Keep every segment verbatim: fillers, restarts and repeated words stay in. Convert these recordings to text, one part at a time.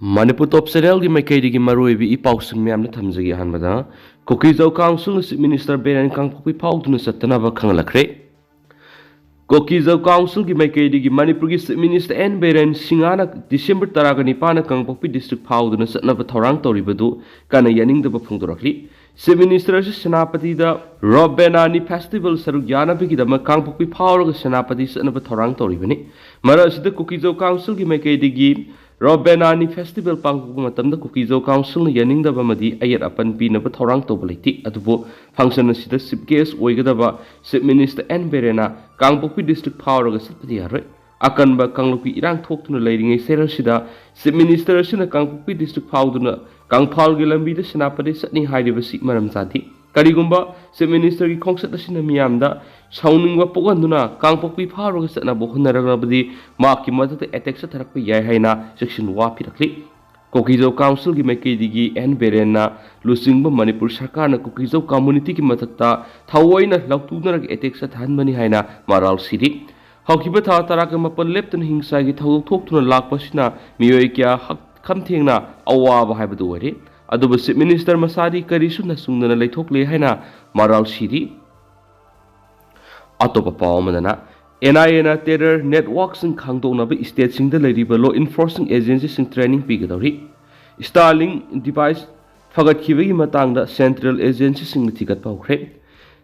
ꯃꯅꯤꯄꯨꯔ ꯇꯣꯞ ꯆꯦꯅꯦꯜꯒꯤ ꯃꯥꯏꯀꯩꯗꯒꯤ ꯃꯔꯨꯑꯣꯏꯕ ꯏ ꯄꯥꯎꯁꯤꯡ ꯃꯌꯥꯝꯅ ꯊꯝꯖꯒꯦ꯫ ꯑꯍꯥꯟꯕꯗ, ꯀꯨꯀꯤꯖꯧ ꯀꯥꯎꯟꯁꯤꯜꯅ ꯆꯤꯐ ꯃꯤꯅꯤꯁꯇꯔ ꯕꯤꯔꯦꯟ ꯀꯥꯡꯄꯣꯛꯄꯤ ꯐꯥꯎꯗꯨꯅ ꯆꯠꯇꯅꯕ ꯈꯪꯍꯜꯂꯛꯈ꯭ꯔꯦ꯫ ꯀꯨꯀꯤꯖꯧ ꯀꯥꯎꯟꯁꯤꯜꯒꯤ ꯃꯥꯏꯀꯩꯗꯒꯤ ꯃꯅꯤꯄꯨꯔꯒꯤ ꯆꯤꯐ ꯃꯤꯅꯤꯁꯇꯔ ꯑꯦꯟ ꯕꯤꯔꯦꯟ ꯁꯤꯡꯍꯅ ꯗꯤꯁꯦꯝꯕꯔ ꯇꯔꯥꯒ ꯅꯤꯄꯥꯟꯗ ꯀꯥꯡꯄꯣꯛꯄꯤ ꯗꯤꯁꯇ꯭ꯔꯤꯛ ꯐꯥꯎꯗꯨꯅ ꯆꯠꯅꯕ ꯊꯧꯔꯥꯡ ꯇꯧꯔꯤꯕꯗꯨ ꯀꯟꯅ ꯌꯥꯅꯤꯡꯗꯕ ꯐꯣꯡꯗꯣꯔꯛꯂꯤ꯫ ꯆꯤꯐ ꯃꯤꯅꯤꯁꯇꯔ ꯑꯁꯤ ꯁꯦꯅꯥꯄꯇꯤꯗ ꯔꯣꯕꯦꯅꯥꯅꯤ ꯐꯦꯁꯇꯤꯚꯦꯜ ꯁꯔꯨꯛ ꯌꯥꯅꯕꯒꯤꯗꯃꯛ ꯀꯥꯡꯄꯣꯛꯄꯤ ꯐꯥꯎꯔꯒ ꯁꯦꯅꯥꯄꯇꯤ ꯆꯠꯅꯕ ꯊꯧꯔꯥꯡ ꯇꯧꯔꯤꯕꯅꯤ꯫ ꯃꯔꯛ ꯑꯁꯤꯗ ꯀꯨꯀꯤꯖꯧ ꯀꯥꯎꯟꯁꯤꯜꯒꯤ ꯃꯥꯏꯀꯩꯗꯒꯤ ꯔꯣꯕꯦꯅꯥꯅꯤ ꯐꯦꯁꯇꯤꯚꯦꯜ ꯄꯥꯡꯊꯣꯛꯄ ꯃꯇꯝꯗ ꯀꯨꯀꯤꯖꯧ ꯀꯥꯎꯟꯁꯤꯜꯅ ꯌꯥꯅꯤꯡꯗꯕ ꯑꯃꯗꯤ ꯑꯌꯦꯠ ꯑꯄꯟ ꯄꯤꯅꯕ ꯊꯧꯔꯥꯡ ꯇꯧꯕ ꯂꯩꯇꯦ꯫ ꯑꯗꯨꯕꯨ ꯐꯪꯁꯟ ꯑꯁꯤꯗ ꯆꯤꯐ ꯒꯦꯁ ꯑꯣꯏꯒꯗꯕ ꯆꯤꯐ ꯃꯤꯅꯤꯁꯇꯔ ꯑꯦꯟ ꯕꯤꯔꯦꯟꯅ ꯀꯥꯡꯄꯣꯛꯄꯤ ꯗꯤꯁꯇ꯭ꯔꯤꯛ ꯐꯥꯎꯔꯒ ꯆꯠꯄꯗꯤ ꯌꯥꯔꯣꯏ꯫ ꯑꯀꯟꯕ ꯀꯥꯡꯂꯨꯞꯀꯤ ꯏꯔꯥꯡ ꯊꯣꯛꯇꯨꯅ ꯂꯩꯔꯤꯉꯩ ꯆꯩꯔꯛꯁꯤꯗ ꯆꯤꯐ ꯃꯤꯅꯤꯁꯇꯔ ꯑꯁꯤꯅ ꯀꯥꯡꯄꯣꯛꯄꯤ ꯗꯤꯁꯇ꯭ꯔꯤꯛ ꯐꯥꯎꯗꯨꯅ ꯀꯪꯐꯥꯜꯒꯤ ꯂꯝꯕꯤꯗ ꯁꯦꯅꯥꯄꯇꯤ ꯆꯠꯅꯤ ꯍꯥꯏꯔꯤꯕꯁꯤ ꯃꯔꯝ ꯆꯥꯗꯦ꯫ ꯀꯔꯤꯒꯨꯝꯕ ꯆꯤꯐ ꯃꯤꯅꯤꯁꯇꯔꯒꯤ ꯈꯣꯡꯆꯠ ꯑꯁꯤꯅ ꯃꯤꯌꯥꯝꯗ ꯁꯥꯎꯅꯤꯡꯕ ꯄꯣꯛꯍꯟꯗꯨꯅ ꯀꯥꯡꯄꯣꯛꯄꯤ ꯐꯥꯎꯔꯒ ꯆꯠꯅꯕ ꯍꯣꯠꯅꯔꯛꯂꯕꯗꯤ ꯃꯍꯥꯛꯀꯤ ꯃꯊꯛꯇ ꯑꯦꯇꯦꯛ ꯆꯠꯊꯔꯛꯄ ꯌꯥꯏ ꯍꯥꯏꯅ ꯆꯦꯛꯁꯤꯟ ꯋꯥ ꯄꯤꯔꯛꯂꯤ꯫ ꯀꯨꯀꯤꯖꯧ ꯀꯥꯎꯟꯁꯤꯜꯒꯤ ꯃꯥꯏꯀꯩꯗꯒꯤ ꯑꯦꯟ ꯕꯤꯔꯦꯟꯅ ꯂꯨꯆꯤꯡꯕ ꯃꯅꯤꯄꯨꯔ ꯁꯔꯀꯥꯔꯅ ꯀꯨꯀꯤꯖꯧ ꯀꯝꯃꯨꯅꯤꯇꯤꯒꯤ ꯃꯊꯛꯇ ꯊꯑꯣꯏꯅ ꯂꯥꯎꯊꯣꯛꯅꯔꯒ ꯑꯦꯇꯦꯛ ꯆꯠꯊꯍꯟꯕꯅꯤ ꯍꯥꯏꯅ ꯃꯔꯥꯜ ꯁꯤꯔꯤ꯫ ꯍꯧꯈꯤꯕ ꯊꯥ ꯇꯔꯥꯒ ꯃꯥꯄꯟ ꯂꯦꯞꯇꯅ ꯍꯤꯡꯁꯥꯒꯤ ꯊꯧꯗꯣꯛ ꯊꯣꯛꯇꯨꯅ ꯂꯥꯛꯄꯁꯤꯅ ꯃꯤꯑꯣꯏ ꯀꯌꯥ ꯍꯛ-, ꯈꯝꯊꯦꯡꯅ ꯑꯋꯥꯕ ꯍꯥꯏꯕꯗꯨ ꯑꯣꯏꯔꯦ꯫ ꯑꯗꯨꯕꯨ ꯆꯤꯐ ꯃꯤꯅꯤꯁꯇꯔ ꯃꯁꯥꯗꯤ ꯀꯔꯤꯁꯨ ꯅꯆꯨꯡꯗꯅ ꯂꯩꯊꯣꯛꯂꯦ ꯍꯥꯏꯅ ꯃꯔꯥꯜ ꯁꯤꯔꯤ꯫ ꯑꯇꯣꯞꯄ ꯄꯥꯎ ꯑꯃꯗꯅ, ꯑꯦꯟ ꯑꯥꯏ ꯑꯦꯅ ꯇꯦꯔꯔ ꯅꯦꯠꯋꯥꯔꯛꯁꯤꯡ ꯈꯪꯗꯣꯛꯅꯕ ꯏꯁꯇꯦꯠꯁꯤꯡꯗ ꯂꯩꯔꯤꯕ ꯂꯣ ꯏꯟꯐꯣꯔꯁꯤꯡ ꯑꯦꯖꯦꯟꯁꯤꯁꯤꯡ ꯇ꯭ꯔꯦꯅꯤꯡ ꯄꯤꯒꯗꯧꯔꯤ꯫ ꯁ꯭ꯇꯥꯔꯂꯤꯡ ꯗꯤꯚꯥꯏꯁ ꯐꯒꯠꯈꯤꯕꯒꯤ ꯃꯇꯥꯡꯗ ꯁꯦꯟꯇ꯭ꯔꯦꯜ ꯑꯦꯖꯦꯟꯁꯤꯁꯤꯡꯅ ꯊꯤꯒꯠꯄ ꯍꯧꯈ꯭ꯔꯦ꯫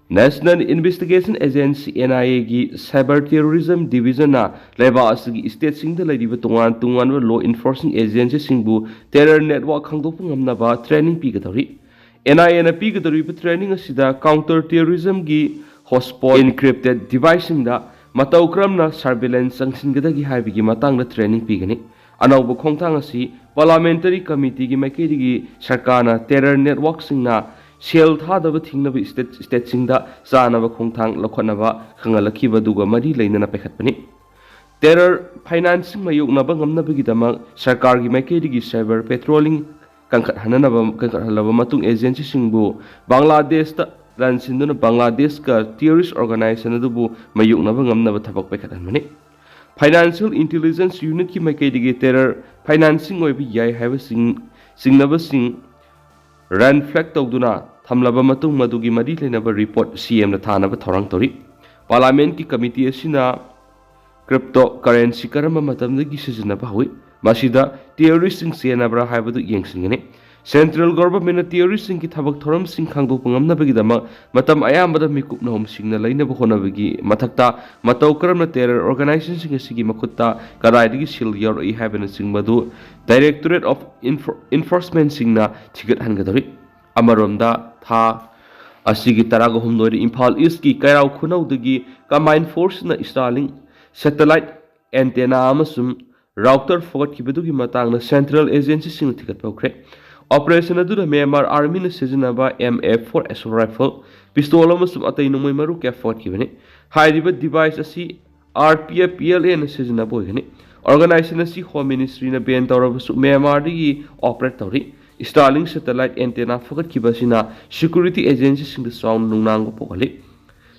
ꯅꯦꯁꯅꯦꯜ ꯏꯟꯚꯦꯁꯇꯤꯒꯦꯁꯟ ꯑꯦꯖꯦꯟꯁꯤ, ꯑꯦꯟ ꯑꯥꯏ ꯑꯦꯒꯤ ꯁꯥꯏꯕꯔ ꯇꯦꯔꯣꯔꯤꯖꯝ ꯗꯤꯚꯤꯖꯟꯅ ꯂꯩꯕꯥꯛ ꯑꯁꯤꯒꯤ ꯏꯁꯇꯦꯠꯁꯤꯡꯗ ꯂꯩꯔꯤꯕ ꯇꯣꯉꯥꯟ ꯇꯣꯉꯥꯟꯕ ꯂꯣ ꯏꯟꯐꯣꯔꯁꯤꯡ ꯑꯦꯖꯦꯟꯁꯤꯁꯤꯡꯕꯨ ꯇꯦꯔꯔ ꯅꯦꯠꯋꯥꯔꯛ ꯈꯪꯗꯣꯛꯄ ꯉꯝꯅꯕ ꯇ꯭ꯔꯦꯅꯤꯡ ꯄꯤꯒꯗꯧꯔꯤ꯫ ꯑꯦꯟ ꯑꯥꯏ ꯑꯦꯅ ꯄꯤꯒꯗꯧꯔꯤꯕ ꯇ꯭ꯔꯦꯅꯤꯡ ꯑꯁꯤꯗ ꯀꯥꯎꯟꯇꯔ ꯇꯦꯔꯣꯔꯤꯖꯝꯒꯤ ꯍꯣꯠꯁ꯭ꯄꯣꯠ ꯏꯟꯀ꯭ꯔꯤꯞꯇꯦꯠ ꯗꯤꯚꯥꯏꯁꯁꯤꯡꯗ ꯃꯇꯧ ꯀꯔꯝꯅ ꯁꯔꯚꯤꯂꯦꯟꯁ ꯆꯪꯁꯤꯟꯒꯗꯒꯦ ꯍꯥꯏꯕꯒꯤ ꯃꯇꯥꯡꯗ ꯇ꯭ꯔꯦꯅꯤꯡ ꯄꯤꯒꯅꯤ꯫ ꯑꯅꯧꯕ ꯈꯣꯡꯊꯥꯡ ꯑꯁꯤ ꯄꯥꯔꯂꯥꯃꯦꯟꯇꯔꯤ ꯀꯃꯤꯇꯤꯒꯤ ꯃꯥꯏꯀꯩꯗꯒꯤ ꯁꯔꯀꯥꯔꯅ ꯇꯦꯔꯔ ꯅꯦꯠꯋꯥꯔꯛꯁꯤꯡꯅ ꯁꯦꯜ ꯊꯥꯗꯕ ꯊꯤꯡꯅꯕ ꯏꯁꯇꯦꯠ, ꯏꯁꯇꯦꯠꯁꯤꯡꯗ ꯆꯥꯅꯕ ꯈꯣꯡꯊꯥꯡ ꯂꯧꯈꯠꯅꯕ ꯈꯪꯍꯜꯂꯛꯈꯤꯕ ꯑꯗꯨꯒ ꯃꯔꯤ ꯂꯩꯅꯅ ꯄꯥꯏꯈꯠꯄꯅꯤ꯫ ꯇꯦꯔꯔ ꯐꯥꯏꯅꯥꯟꯁꯤꯡ ꯃꯥꯌꯣꯛꯅꯕ ꯉꯝꯅꯕꯒꯤꯗꯃꯛ ꯁꯔꯀꯥꯔꯒꯤ ꯃꯥꯏꯀꯩꯗꯒꯤ ꯁꯥꯏꯕꯔ ꯄꯦꯇ꯭ꯔꯣꯂꯤꯡ ꯀꯟꯈꯠꯍꯟꯅꯕ, ꯀꯟꯈꯠꯍꯜꯂꯕ ꯃꯇꯨꯡ ꯑꯦꯖꯦꯟꯁꯤꯁꯤꯡꯕꯨ ꯕꯪꯒ꯭ꯂꯥꯗꯦꯁꯇ ꯂꯥꯟꯁꯤꯟꯗꯨꯅ ꯕꯪꯒ꯭ꯂꯥꯗꯦꯁꯀ ꯇꯦꯔꯣꯔꯤꯁ ꯑꯣꯔꯒꯅꯥꯏꯖꯦꯁꯟ ꯑꯗꯨꯕꯨ ꯃꯥꯌꯣꯛꯅꯕ ꯉꯝꯅꯕ ꯊꯕꯛ ꯄꯥꯏꯈꯠꯍꯟꯕꯅꯤ꯫ Financial Intelligence Unitꯀꯤ ꯃꯥꯏꯀꯩꯗꯒꯤ terror financing ꯑꯣꯏꯕ ꯌꯥꯏ ꯍꯥꯏꯕꯁꯤꯡ ꯆꯤꯡꯅꯕꯁꯤꯡ red flag ꯇꯧꯗꯨꯅ ꯊꯝꯂꯕ ꯃꯇꯨꯡ, ꯃꯗꯨꯒꯤ ꯃꯔꯤ ꯂꯩꯅꯕ report CMꯅ ꯊꯥꯅꯕ ꯊꯧꯔꯥꯡ ꯇꯧꯔꯤ꯫ Parliamentꯀꯤ committee ꯑꯁꯤꯅ cryptocurrency ꯀꯔꯝꯕ ꯃꯇꯝꯗꯒꯤ ꯁꯤꯖꯤꯟꯅꯕ ꯍꯧꯏ? ꯃꯁꯤꯗ terroristꯁꯤꯡ ꯆꯦꯟꯅꯕ꯭ꯔꯥ ꯍꯥꯏꯕꯗꯨ ꯌꯦꯡꯁꯤꯟꯒꯅꯤ꯫ Central Governmentꯅ terroristꯁꯤꯡꯒꯤ ꯊꯕꯛ ꯊꯧꯔꯝꯁꯤꯡ ꯈꯪꯗꯣꯛꯄ ꯉꯝꯅꯕꯒꯤꯗꯃꯛ ꯃꯇꯝ ꯑꯌꯥꯝꯕꯗ ꯃꯤꯀꯨꯞꯅ ꯍꯨꯝꯁꯤꯡꯅ ꯂꯩꯅꯕ ꯍꯣꯠꯅꯕꯒꯤ ꯃꯊꯛꯇ, ꯃꯇꯧ ꯀꯔꯝꯅ terror organizationꯁꯤꯡ ꯑꯁꯤꯒꯤ ꯃꯈꯨꯠꯇ ꯀꯗꯥꯏꯗꯒꯤ ꯁꯦꯜ ꯌꯥꯎꯔꯛꯏ ꯍꯥꯏꯕꯅꯆꯤꯡꯕꯗꯨ Directorate of Enfor-, Enforcementꯁꯤꯡꯅ ꯊꯤꯒꯠꯍꯟꯒꯗꯧꯔꯤ꯫ ꯑꯃꯔꯣꯝꯗ, ꯊꯥ ꯑꯁꯤꯒꯤ ꯇꯔꯥꯒ ꯍꯨꯝꯗꯣꯏꯗ Imphal Eastꯀꯤ ꯀꯩꯔꯥꯎ ꯈꯨꯅꯧꯗꯒꯤ combined forceꯅ Starlink satellite antenna ꯑꯃꯁꯨꯡ router ꯐꯒꯠꯈꯤꯕꯗꯨꯒꯤ ꯃꯇꯥꯡꯗ central agencyꯁꯤꯡꯅ ꯊꯤꯒꯠꯄ ꯍꯧꯈ꯭ꯔꯦ꯫ Operation ꯑꯗꯨꯗ Myanmar Armyꯅ ꯁꯤꯖꯤꯟꯅꯕ M A four assault rifle, pistol ꯑꯃꯁꯨꯡ ꯑꯇꯩ ꯅꯣꯡꯃꯩ ꯃꯔꯨ ꯀꯌꯥ ꯐꯒꯠꯈꯤꯕꯅꯤ꯫ ꯍꯥꯏꯔꯤꯕ device ꯑꯁꯤ RPFPLAꯅ ꯁꯤꯖꯤꯟꯅꯕ ꯑꯣꯏꯒꯅꯤ꯫ Organization ꯑꯁꯤ Home Ministryꯅ ban ꯇꯧꯔꯕꯁꯨ Myanmarꯗꯒꯤ operate ꯇꯧꯔꯤ꯫ Starlink satellite antenna ꯐꯒꯠꯈꯤꯕ ꯑꯁꯤꯅ security agencyꯁꯤꯡꯗ ꯆꯥꯎꯅ ꯅꯨꯡꯅꯥꯡꯕ ꯄꯣꯛꯍꯜꯂꯤ꯫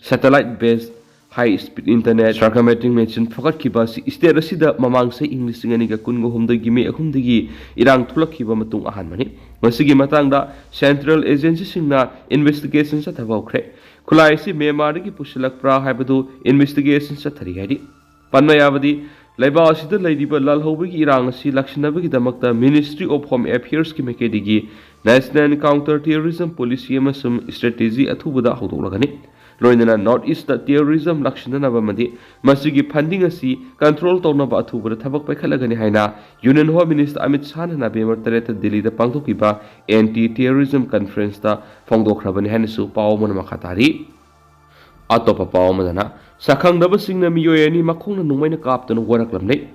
Satellite based high speed internet circumventing machine ꯐꯒꯠꯈꯤꯕ ꯑꯁꯤ state ꯑꯁꯤꯗ ꯃꯃꯥꯡ ꯆꯍꯤ ꯏꯪ ꯂꯤꯁꯤꯡ ꯑꯅꯤꯒ ꯀꯨꯟꯒ ꯍꯨꯝꯗꯣꯏꯒꯤ May ꯑꯍꯨꯝꯗꯒꯤ ꯏꯔꯥꯡ ꯊꯣꯛꯂꯛꯈꯤꯕ ꯃꯇꯨꯡ ꯑꯍꯥꯟꯕꯅꯤ꯫ ꯃꯁꯤꯒꯤ ꯃꯇꯥꯡꯗ central agencyꯁꯤꯡꯅ investigation ꯆꯠꯊꯕ ꯍꯧꯈ꯭ꯔꯦ꯫ ꯈꯨꯠꯂꯥꯏ ꯑꯁꯤ Myanmarꯗꯒꯤ ꯄꯨꯁꯤꯜꯂꯛꯄ꯭ꯔꯥ ꯍꯥꯏꯕꯗꯨ investigation ꯆꯠꯊꯔꯤ ꯍꯥꯏꯔꯤ꯫ ꯄꯟꯕ ꯌꯥꯕꯗꯤ, ꯂꯩꯕꯥꯛ ꯑꯁꯤꯗ ꯂꯩꯔꯤꯕ ꯂꯥꯜꯍꯧꯕꯒꯤ ꯏꯔꯥꯡ ꯑꯁꯤ ꯂꯥꯛꯁꯤꯟꯅꯕꯒꯤꯗꯃꯛꯇ Ministry of Home Affairsꯀꯤ ꯃꯥꯏꯀꯩꯗꯒꯤ National Counter Terrorism Policy ꯑꯃꯁꯨꯡ strategy ꯑꯊꯨꯕꯗ ꯍꯧꯗꯣꯛꯂꯒꯅꯤ꯫ ꯂꯣꯏꯅꯅ North Eastꯇ terrorism ꯂꯥꯛꯁꯤꯟꯅꯅꯕ ꯑꯃꯗꯤ ꯃꯁꯤꯒꯤ funding ꯑꯁꯤ control ꯇꯧꯅꯕ ꯑꯊꯨꯕꯗ ꯊꯕꯛ ꯄꯥꯏꯈꯠꯂꯒꯅꯤ ꯍꯥꯏꯅ Union Home Minister Amit ꯁꯥꯍꯅ November ꯇꯔꯦꯠꯇ ꯗꯤꯜꯂꯤꯗ ꯄꯥꯡꯊꯣꯛꯈꯤꯕ Anti Terrorism Conferenceꯇ ꯐꯣꯡꯗꯣꯛꯈ꯭ꯔꯕꯅꯤ ꯍꯥꯏꯅꯁꯨ ꯄꯥꯎ ꯑꯃꯅ ꯃꯈꯥ ꯇꯥꯔꯤ꯫ ꯑꯇꯣꯞꯄ ꯄꯥꯎ ꯑꯃꯗꯅ, ꯁꯛꯈꯪꯗꯕꯁꯤꯡꯅ ꯃꯤꯑꯣꯏ ꯑꯅꯤ ꯃꯈꯣꯡꯅ ꯅꯣꯡꯃꯩꯅ ꯀꯥꯞꯇꯨꯅ ꯋꯥꯔꯛꯂꯝꯂꯦ꯫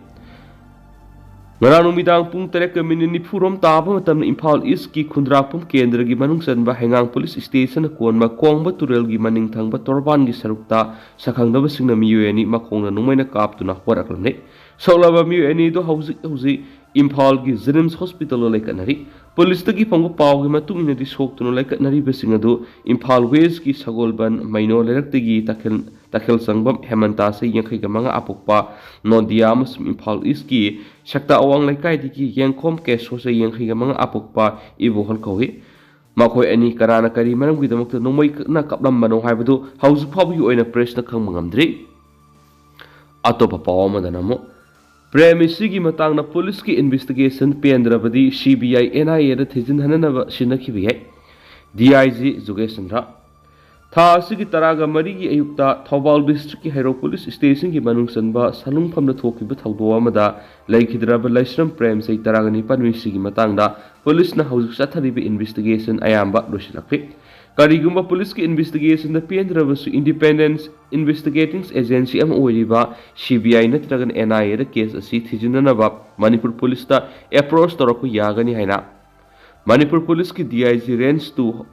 ꯉꯔꯥꯡ ꯅꯨꯃꯤꯗꯥꯡ ꯄꯨꯡ ꯇꯔꯦꯠꯀ ꯃꯤꯅꯤꯠ ꯅꯤꯐꯨꯔꯣꯝ ꯇꯥꯕ ꯃꯇꯝꯗ ꯏꯝꯐꯥꯜ Eastꯀꯤ ꯈꯨꯟꯗ꯭ꯔꯥꯛꯄꯝ ꯀꯦꯟꯗ꯭ꯔꯒꯤ ꯃꯅꯨꯡ ꯆꯟꯕ ꯍꯩꯉꯥꯡ police stationꯅ ꯀꯣꯟꯕ ꯀꯣꯡꯕ ꯇꯨꯔꯦꯜꯒꯤ ꯃꯅꯤꯡ ꯊꯪꯕ ꯇꯣꯔꯕꯥꯟꯒꯤ ꯁꯔꯨꯛꯇ ꯁꯛꯈꯪꯗꯕꯁꯤꯡꯅ ꯃꯤꯑꯣꯏ ꯑꯅꯤ ꯃꯈꯣꯡꯅ ꯅꯣꯡꯃꯩꯅ ꯀꯥꯞꯇꯨꯅ ꯋꯥꯔꯛꯂꯝꯂꯦ꯫ ꯁꯣꯛꯂꯕ ꯃꯤꯑꯣꯏ ꯑꯅꯤꯗꯨ ꯍꯧꯖꯤꯛ ꯍꯧꯖꯤꯛ ꯏꯝꯐꯥꯜꯒꯤ JNIMS hospitalꯗ ꯂꯩꯈꯠꯅꯔꯤ꯫ ꯄꯨꯂꯤꯁꯇꯒꯤ ꯐꯪꯕ ꯄꯥꯎꯒꯤ ꯃꯇꯨꯡ ꯏꯟꯅꯗꯤ, ꯁꯣꯛꯇꯨꯅ ꯂꯩꯈꯠꯅꯔꯤꯕꯁꯤꯡ ꯑꯗꯨ ꯏꯝꯐꯥꯜ ꯋꯦꯁꯀꯤ ꯁꯒꯣꯜꯕꯟ ꯃꯩꯅꯣ ꯂꯩꯔꯛꯇꯒꯤ ꯇꯈꯦꯜ, ꯇꯈꯦꯜ ꯆꯪꯐꯝ ꯍꯦꯃꯟꯇꯥꯁꯦ ꯌꯥꯡꯈꯩꯒ ꯃꯉꯥ ꯑꯄꯣꯛꯄ ꯅꯣꯗꯤꯌꯥ ꯑꯃꯁꯨꯡ ꯏꯝꯐꯥꯜ ꯏꯁꯀꯤ ꯁꯛꯇꯥ ꯑꯋꯥꯡ ꯂꯩꯀꯥꯏꯗꯒꯤ ꯌꯦꯡꯈꯣꯝ ꯀꯦꯁꯣꯁꯦ ꯌꯥꯡꯈꯩꯒ ꯃꯉꯥ ꯑꯄꯣꯛꯄ ꯏꯕꯣꯍꯜ ꯀꯧꯏ꯫ ꯃꯈꯣꯏ ꯑꯅꯤ ꯀꯅꯥꯅ ꯀꯔꯤ ꯃꯔꯝꯒꯤꯗꯃꯛꯇ ꯅꯣꯡꯃꯩ ꯀꯛꯅ ꯀꯥꯞꯂꯝꯕꯅꯣ ꯍꯥꯏꯕꯗꯨ ꯍꯧꯖꯤꯛ ꯐꯥꯎꯕꯒꯤ ꯑꯣꯏꯅ ꯄ꯭ꯔꯦꯁꯅ ꯈꯪꯕ ꯉꯝꯗ꯭ꯔꯤ꯫ ꯑꯇꯣꯞꯄ ꯄꯥꯎ ꯑꯃꯗꯅ ꯑꯃꯨꯛ, ꯄ꯭ꯔꯦꯝ ꯏꯁꯤꯒꯤ ꯃꯇꯥꯡꯗ ꯄꯨꯂꯤꯁꯀꯤ investigation ꯄꯦꯟꯗ꯭ꯔꯕꯗꯤ C B I and ꯑꯥꯏ ꯑꯦꯗ ꯊꯤꯖꯤꯟꯍꯟꯅꯕ ꯁꯤꯟꯅꯈꯤꯕ ꯌꯥꯏ꯫ ꯗꯤ ꯑꯥꯏ ꯖꯤ ꯖꯨꯒꯦꯁ ꯆꯟꯗ꯭ꯔ꯫ ꯊꯥ ꯑꯁꯤꯒꯤ ꯇꯔꯥꯒ ꯃꯔꯤꯒꯤ ꯑꯌꯨꯛꯇ ꯊꯧꯕꯥꯜ ꯗꯤꯁꯇ꯭ꯔꯤꯛꯀꯤ ꯍꯩꯔꯣꯛ ꯄꯨꯂꯤꯁ ꯁ꯭ꯇꯦꯁꯟꯒꯤ ꯃꯅꯨꯡ ꯆꯟꯕ ꯁꯂꯨꯡꯐꯝꯗ ꯊꯣꯛꯈꯤꯕ ꯊꯧꯗꯣꯛ ꯑꯃꯗ ꯂꯩꯈꯤꯗ꯭ꯔꯕ ꯂꯩꯁ꯭ꯔꯝ ꯄ꯭ꯔꯦꯝ, ꯆꯍꯤ ꯇꯔꯥꯒ ꯅꯤꯄꯥꯟ, ꯃꯤꯁꯤꯒꯤ ꯃꯇꯥꯡꯗ ꯄꯨꯂꯤꯁꯅ ꯍꯧꯖꯤꯛ ꯆꯠꯊꯔꯤꯕ ꯏꯟꯚꯦꯁꯇꯤꯒꯦꯁꯟ ꯑꯌꯥꯝꯕ ꯂꯣꯏꯁꯤꯜꯂꯛꯈ꯭ꯔꯦ꯫ ꯀꯔꯤꯒꯨꯝꯕ ꯄꯨꯂꯤꯁꯀꯤ ꯏꯟꯚꯦꯁꯇꯤꯒꯦꯁꯟꯗ ꯄꯦꯟꯗ꯭ꯔꯕꯁꯨ, ꯏꯟꯗꯤꯄꯦꯟꯗꯦꯟꯁ ꯏꯟꯚꯦꯁꯇꯤꯒꯦꯇꯤꯡ ꯑꯦꯖꯦꯟꯁꯤ ꯑꯃ ꯑꯣꯏꯔꯤꯕ ꯁꯤ ꯕꯤ ꯑꯥꯏ ꯅꯠꯇ꯭ꯔꯒꯅ ꯑꯦꯟ ꯑꯥꯏ ꯑꯦꯗ ꯀꯦꯁ ꯑꯁꯤ ꯊꯤꯖꯤꯟꯅꯅꯕ ꯃꯅꯤꯄꯨꯔ ꯄꯨꯂꯤꯁꯇ ꯑꯦꯄ꯭ꯔꯣꯆ ꯇꯧꯔꯛꯄ ꯌꯥꯒꯅꯤ ꯍꯥꯏꯅ ꯃꯅꯤꯄꯨꯔ ꯄꯨꯂꯤꯁꯀꯤ ꯗꯤ ꯑꯥꯏ ꯖꯤ ꯔꯦꯟꯖ ꯇꯨ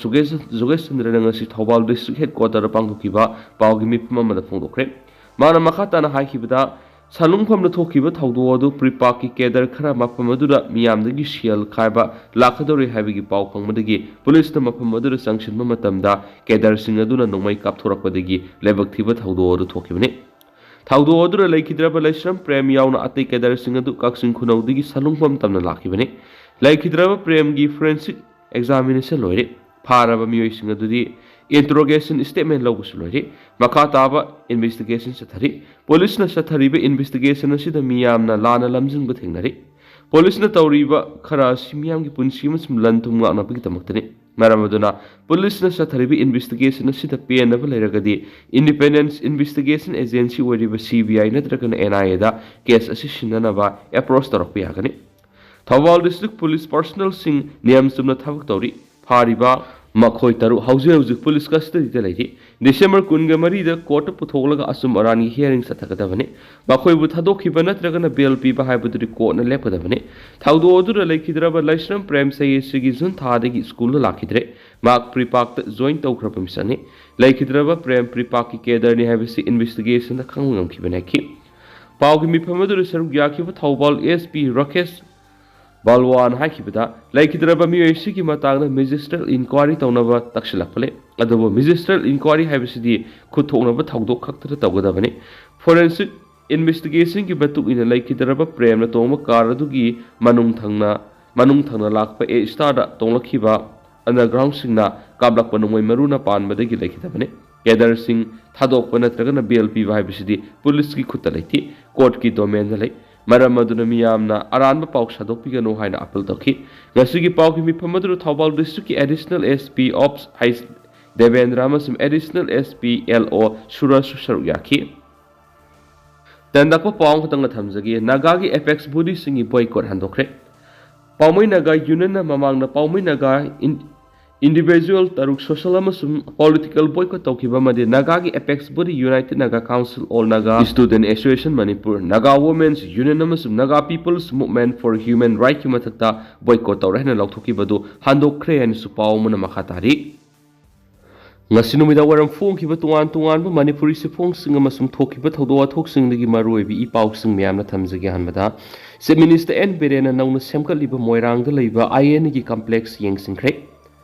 ꯖꯨꯒꯦꯁ, ꯖꯨꯒꯦꯁ ꯆꯟꯗ꯭ꯔꯅ ꯉꯁꯤ ꯊꯧꯕꯥꯜ ꯗꯤꯁꯇ꯭ꯔꯤꯛ ꯍꯦꯗꯀ꯭ꯋꯥꯇꯔꯗ ꯄꯥꯡꯊꯣꯛꯈꯤꯕ ꯄꯥꯎꯒꯤ ꯃꯤꯐꯝ ꯑꯃꯗ ꯐꯣꯡꯗꯣꯛꯈ꯭ꯔꯦ꯫ ꯃꯥꯅ ꯃꯈꯥ ꯇꯥꯅ ꯍꯥꯏꯈꯤꯕꯗ, ꯁꯂꯨꯡꯐꯝꯗ ꯊꯣꯛꯈꯤꯕ ꯊꯧꯗꯣꯛ ꯑꯗꯨ ꯄ꯭ꯔꯤꯄꯥꯛꯀꯤ ꯀꯦꯗꯔ ꯈꯔ ꯃꯐꯝ ꯑꯗꯨꯗ ꯃꯤꯌꯥꯝꯗꯒꯤ ꯁꯦꯜ ꯈꯥꯏꯕ ꯂꯥꯛꯀꯗꯧꯔꯤ ꯍꯥꯏꯕꯒꯤ ꯄꯥꯎ ꯐꯪꯕꯗꯒꯤ ꯄꯨꯂꯤꯁꯅ ꯃꯐꯝ ꯑꯗꯨꯗ ꯆꯪꯁꯤꯟꯕ ꯃꯇꯝꯗ ꯀꯦꯗꯔꯁꯤꯡ ꯑꯗꯨꯅ ꯅꯣꯡꯃꯩ ꯀꯥꯞꯊꯣꯔꯛꯄꯗꯒꯤ ꯂꯥꯏꯕꯛ ꯊꯤꯕ ꯊꯧꯗꯣꯛ ꯑꯗꯨ ꯊꯣꯛꯈꯤꯕꯅꯤ꯫ ꯊꯧꯗꯣꯛ ꯑꯗꯨꯗ ꯂꯩꯈꯤꯗ꯭ꯔꯕ ꯂꯩꯁ꯭ꯔꯝ ꯄ꯭ꯔꯦꯝ ꯌꯥꯎꯅ ꯑꯇꯩ ꯀꯦꯗꯔꯁꯤꯡ ꯑꯗꯨ ꯀꯛꯆꯤꯡ ꯈꯨꯅꯧꯗꯒꯤ ꯁꯂꯨꯡꯐꯝ ꯇꯝꯅ ꯂꯥꯛꯈꯤꯕꯅꯤ꯫ ꯂꯩꯈꯤꯗ꯭ꯔꯕ ꯄ꯭ꯔꯦꯝꯒꯤ ꯐꯣꯔꯦꯟꯁꯤꯛ ꯑꯦꯛꯖꯥꯃꯤꯅꯦꯁꯟ ꯂꯣꯏꯔꯦ꯫ ꯐꯥꯔꯕ ꯃꯤꯑꯣꯏꯁꯤꯡ ꯑꯗꯨꯗꯤ ꯏꯟꯇꯔꯣꯒꯦꯁꯟ ꯁ꯭ꯇꯦꯠꯃꯦꯟ ꯂꯧꯕꯁꯨ ꯂꯣꯏꯔꯦ꯫ ꯃꯈꯥ ꯇꯥꯕ ꯏꯟꯚꯦꯁꯇꯤꯒꯦꯁꯟ ꯆꯠꯊꯔꯤ꯫ ꯄꯨꯂꯤꯁꯅ ꯆꯠꯊꯔꯤꯕ ꯏꯟꯚꯦꯁꯇꯤꯒꯦꯁꯟ ꯑꯁꯤꯗ ꯃꯤꯌꯥꯝꯅ ꯂꯥꯟꯅ ꯂꯝꯖꯤꯡꯕ ꯊꯦꯡꯅꯔꯤ꯫ ꯄꯨꯂꯤꯁꯅ ꯇꯧꯔꯤꯕ ꯈꯔ ꯑꯁꯤ ꯃꯤꯌꯥꯝꯒꯤ ꯄꯨꯟꯁꯤ ꯑꯃꯁꯨꯡ ꯂꯟ ꯊꯨꯝ ꯉꯥꯛꯅꯕꯒꯤꯗꯃꯛꯇꯅꯤ꯫ ꯃꯔꯝ ꯑꯗꯨꯅ ꯄꯨꯂꯤꯁꯅ ꯆꯠꯊꯔꯤꯕ ꯏꯟꯚꯦꯁꯇꯤꯒꯦꯁꯟ ꯑꯁꯤꯗ ꯄꯦꯟꯗꯕ ꯂꯩꯔꯒꯗꯤ ꯏꯟꯗꯤꯄꯦꯟꯗꯦꯟꯁ ꯏꯟꯚꯦꯁꯇꯤꯒꯦꯁꯟ ꯑꯦꯖꯦꯟꯁꯤ ꯑꯣꯏꯔꯤꯕ ꯁꯤ ꯕꯤ ꯑꯥꯏ ꯅꯠꯇ꯭ꯔꯒꯅ ꯑꯦꯟ ꯑꯥꯏ ꯑꯦꯗ ꯀꯦꯁ ꯑꯁꯤ ꯁꯤꯟꯅꯅꯕ ꯑꯦꯄ꯭ꯔꯣꯆ ꯇꯧꯔꯛꯄ ꯌꯥꯒꯅꯤ꯫ ꯊꯧꯕꯥꯜ ꯗꯤꯁꯇ꯭ꯔꯤꯛ ꯄꯨꯂꯤꯁ ꯄꯔꯁꯅꯦꯜꯁꯤꯡ ꯅꯤꯌꯝ ꯆꯨꯝꯅ ꯊꯕꯛ ꯇꯧꯔꯤ꯫ ꯐꯥꯔꯤꯕ ꯃꯈꯣꯏ ꯇꯔꯨꯛ ꯍꯧꯖꯤꯛ ꯍꯧꯖꯤꯛ ꯄꯨꯂꯤꯁ ꯀꯁꯇꯗꯤꯗ ꯂꯩꯔꯤ꯫ ꯗꯤꯁꯦꯝꯕꯔ ꯀꯨꯟꯒ ꯃꯔꯤꯗ ꯀꯣꯔꯠꯇ ꯄꯨꯊꯣꯛꯂꯒ ꯑꯆꯨꯝ ꯑꯔꯥꯟꯒꯤ ꯍꯤꯌꯥꯔꯤꯡ ꯆꯠꯊꯒꯗꯕꯅꯤ꯫ ꯃꯈꯣꯏꯕꯨ ꯊꯥꯗꯣꯛꯈꯤꯕ ꯅꯠꯇ꯭ꯔꯒꯅ ꯕꯦꯜ ꯄꯤꯕ ꯍꯥꯏꯕꯗꯨꯗꯤ ꯀꯣꯔꯠꯅ ꯂꯦꯞꯀꯗꯕꯅꯤ꯫ ꯊꯧꯗꯣꯛ ꯑꯗꯨꯗ ꯂꯩꯈꯤꯗ꯭ꯔꯕ ꯂꯩꯁ꯭ꯔꯝ ꯄ꯭ꯔꯦꯝ ꯆꯍꯤ ꯑꯁꯤꯒꯤ ꯖꯨꯟ ꯊꯥꯗꯒꯤ ꯁ꯭ꯀꯨꯜꯗ ꯂꯥꯛꯈꯤꯗ꯭ꯔꯦ꯫ ꯃꯍꯥꯛ ꯄ꯭ꯔꯤꯄꯥꯛꯇ ꯖꯣꯏꯟ ꯇꯧꯈ꯭ꯔꯕ ꯃꯤꯁꯛꯅꯤ꯫ ꯂꯩꯈꯤꯗ꯭ꯔꯕ ꯄ꯭ꯔꯦꯝ ꯄ꯭ꯔꯤꯄꯥꯛꯀꯤ ꯀꯦꯗꯔꯅꯤ ꯍꯥꯏꯕꯁꯤ ꯏꯟꯚꯦꯁꯇꯤꯒꯦꯁꯟꯗ ꯈꯪꯕ ꯉꯝꯈꯤꯕꯅꯤ ꯍꯥꯏꯈꯤ꯫ ꯄꯥꯎꯒꯤ ꯃꯤꯐꯝ ꯑꯗꯨꯗ ꯁꯔꯨꯛ ꯌꯥꯈꯤꯕ ꯊꯧꯕꯥꯜ ꯑꯦꯁ ꯄꯤ ꯔꯥꯀꯦꯁ ꯕꯥꯜꯋꯥꯟ ꯍꯥꯏꯈꯤꯕꯗ ꯂꯩꯈꯤꯗ꯭ꯔꯕ ꯃꯤꯑꯣꯏ ꯑꯁꯤꯒꯤ ꯃꯇꯥꯡꯗ ꯃꯦꯖꯤꯁꯇ꯭ꯔꯦꯜ ꯏꯟꯀ꯭ꯋꯥꯔꯤ ꯇꯧꯅꯕ ꯇꯛꯁꯤꯜꯂꯛꯄ ꯂꯩ꯫ ꯑꯗꯨꯕꯨ ꯃꯦꯖꯤꯁꯇ꯭ꯔꯦꯜ ꯏꯟꯀ꯭ꯋꯥꯔꯤ ꯍꯥꯏꯕꯁꯤꯗꯤ ꯈꯨꯠ ꯊꯣꯛꯅꯕ ꯊꯧꯗꯣꯛ ꯈꯛꯇꯗ ꯇꯧꯒꯗꯕꯅꯤ꯫ ꯐꯣꯔꯦꯟꯁꯤꯛ ꯏꯟꯚꯦꯁꯇꯤꯒꯦꯁꯟꯒꯤ ꯃꯇꯨꯡ ꯏꯟꯅ ꯂꯩꯈꯤꯗ꯭ꯔꯕ ꯄ꯭ꯔꯦꯝꯅ ꯇꯣꯡꯕ ꯀꯥꯔ ꯑꯗꯨꯒꯤ ꯃꯅꯨꯡ ꯊꯪꯅ ꯃꯅꯨꯡ ꯊꯪꯅ ꯂꯥꯛꯄ ꯑꯦ ꯁ꯭ꯇꯥꯔꯗ ꯇꯣꯡꯂꯛꯈꯤꯕ ꯑꯟꯗꯔꯒ꯭ꯔꯥꯎꯟꯁꯤꯡꯅ ꯀꯥꯞꯂꯛꯄ ꯅꯣꯡꯃꯩ ꯃꯔꯨꯅ ꯄꯥꯟꯕꯗꯒꯤ ꯂꯩꯈꯤꯗꯕꯅꯤ꯫ ꯀꯦꯗꯔꯁꯤꯡ ꯊꯥꯗꯣꯛꯄ ꯅꯠꯇ꯭ꯔꯒꯅ ꯕꯦꯜ ꯄꯤꯕ ꯍꯥꯏꯕꯁꯤꯗꯤ ꯄꯨꯂꯤꯁꯀꯤ ꯈꯨꯠꯇ ꯂꯩꯇꯦ, ꯀꯣꯔꯠꯀꯤ ꯗꯣꯃꯦꯟꯗ ꯂꯩ꯫ ꯃꯔꯝ ꯑꯗꯨꯅ ꯃꯤꯌꯥꯝꯅ ꯑꯔꯥꯟꯕ ꯄꯥꯎ ꯁꯟꯗꯣꯛꯄꯤꯒꯅꯨ ꯍꯥꯏꯅ ꯑꯄꯤꯜ ꯇꯧꯈꯤ꯫ ꯉꯁꯤꯒꯤ ꯄꯥꯎꯒꯤ ꯃꯤꯐꯝ ꯑꯗꯨꯗ ꯊꯧꯕꯥꯜ ꯗꯤꯁꯇ꯭ꯔꯤꯛꯀꯤ ꯑꯦꯗꯤꯁꯅꯦꯜ ꯑꯦꯁ ꯄꯤ ꯑꯣꯞꯁ ꯍꯩꯁ ꯗꯦꯕꯦꯟꯗ꯭ꯔ ꯑꯃꯁꯨꯡ ꯑꯦꯗꯤꯁꯅꯦꯜ ꯑꯦꯁ ꯄꯤ ꯑꯦꯜ ꯑꯣ ꯁꯨꯔꯖꯁꯨ ꯁꯔꯨꯛ ꯌꯥꯈꯤ꯫ ꯇꯦꯟꯗꯛꯄ ꯄꯥꯎ ꯑꯃꯈꯛꯇꯪꯒ ꯊꯝꯖꯒꯦ꯫ ꯅꯥꯒꯥꯒꯤ ꯑꯦꯄꯦꯛꯁ ꯕꯣꯗꯤꯁꯤꯡꯒꯤ ꯕꯣꯏꯀꯣꯠ ꯍꯟꯗꯣꯛꯈ꯭ꯔꯦ꯫ ꯄꯥꯎꯃꯩ ꯅꯥꯒꯥ ꯌꯨꯅꯤꯌꯟꯅ ꯃꯃꯥꯡꯗ ꯄꯥꯎꯃꯩ ꯅꯥꯒꯥ ꯏꯟ-, ꯏꯟꯗꯤꯚꯤꯖꯨꯋꯦꯜ ꯇꯔꯨꯛ ꯁꯣꯁꯦꯜ ꯑꯃꯁꯨꯡ ꯄꯣꯂꯤꯇꯤꯀꯦꯜ ꯕꯣꯏꯀꯣꯠ ꯇꯧꯈꯤꯕ ꯑꯃꯗꯤ ꯅꯥꯒꯥꯒꯤ apex body united Naga council, all Naga student association Manipur, Naga women's union ꯑꯃꯁꯨꯡ Naga people's movement for human ꯔꯥꯏꯠꯀꯤ ꯃꯊꯛꯇ ꯕꯣꯏꯀꯣꯠ ꯇꯧꯔꯦ ꯍꯥꯏꯅ ꯂꯥꯎꯊꯣꯛꯈꯤꯕꯗꯨ ꯍꯟꯗꯣꯛꯈ꯭ꯔꯦ ꯍꯥꯏꯅꯁꯨ ꯄꯥꯎ ꯑꯃꯅ ꯃꯈꯥ ꯇꯥꯔꯤ꯫ ꯉꯁꯤ ꯅꯨꯃꯤꯗꯥꯡ ꯋꯥꯏꯔꯝ ꯐꯣꯡꯈꯤꯕ ꯇꯣꯉꯥꯟ ꯇꯣꯉꯥꯟꯕ ꯃꯅꯤꯄꯨꯔꯤ ꯆꯦꯐꯣꯡꯁꯤꯡ ꯑꯃꯁꯨꯡ ꯊꯣꯛꯈꯤꯕ ꯊꯧꯗꯣꯛ ꯋꯥꯊꯣꯛꯁꯤꯡꯗꯒꯤ ꯃꯔꯨꯑꯣꯏꯕ ꯏ ꯄꯥꯎꯁꯤꯡ ꯃꯌꯥꯝꯅ ꯊꯝꯖꯒꯦ꯫ ꯑꯍꯥꯟꯕꯗ, ꯆꯤꯐ ꯃꯤꯅꯤꯁꯇꯔ ꯑꯦꯟ ꯕꯤꯔꯦꯟꯅ ꯅꯧꯅ ꯁꯦꯝꯒꯠꯂꯤꯕ ꯃꯣꯏꯔꯥꯡꯗ ꯂꯩꯕ ꯑꯥꯏ ꯑꯦꯟ ꯑꯦꯒꯤ ꯀꯝꯄ꯭ꯂꯦꯛꯁ ꯌꯦꯡꯁꯤꯟꯈ꯭ꯔꯦ꯫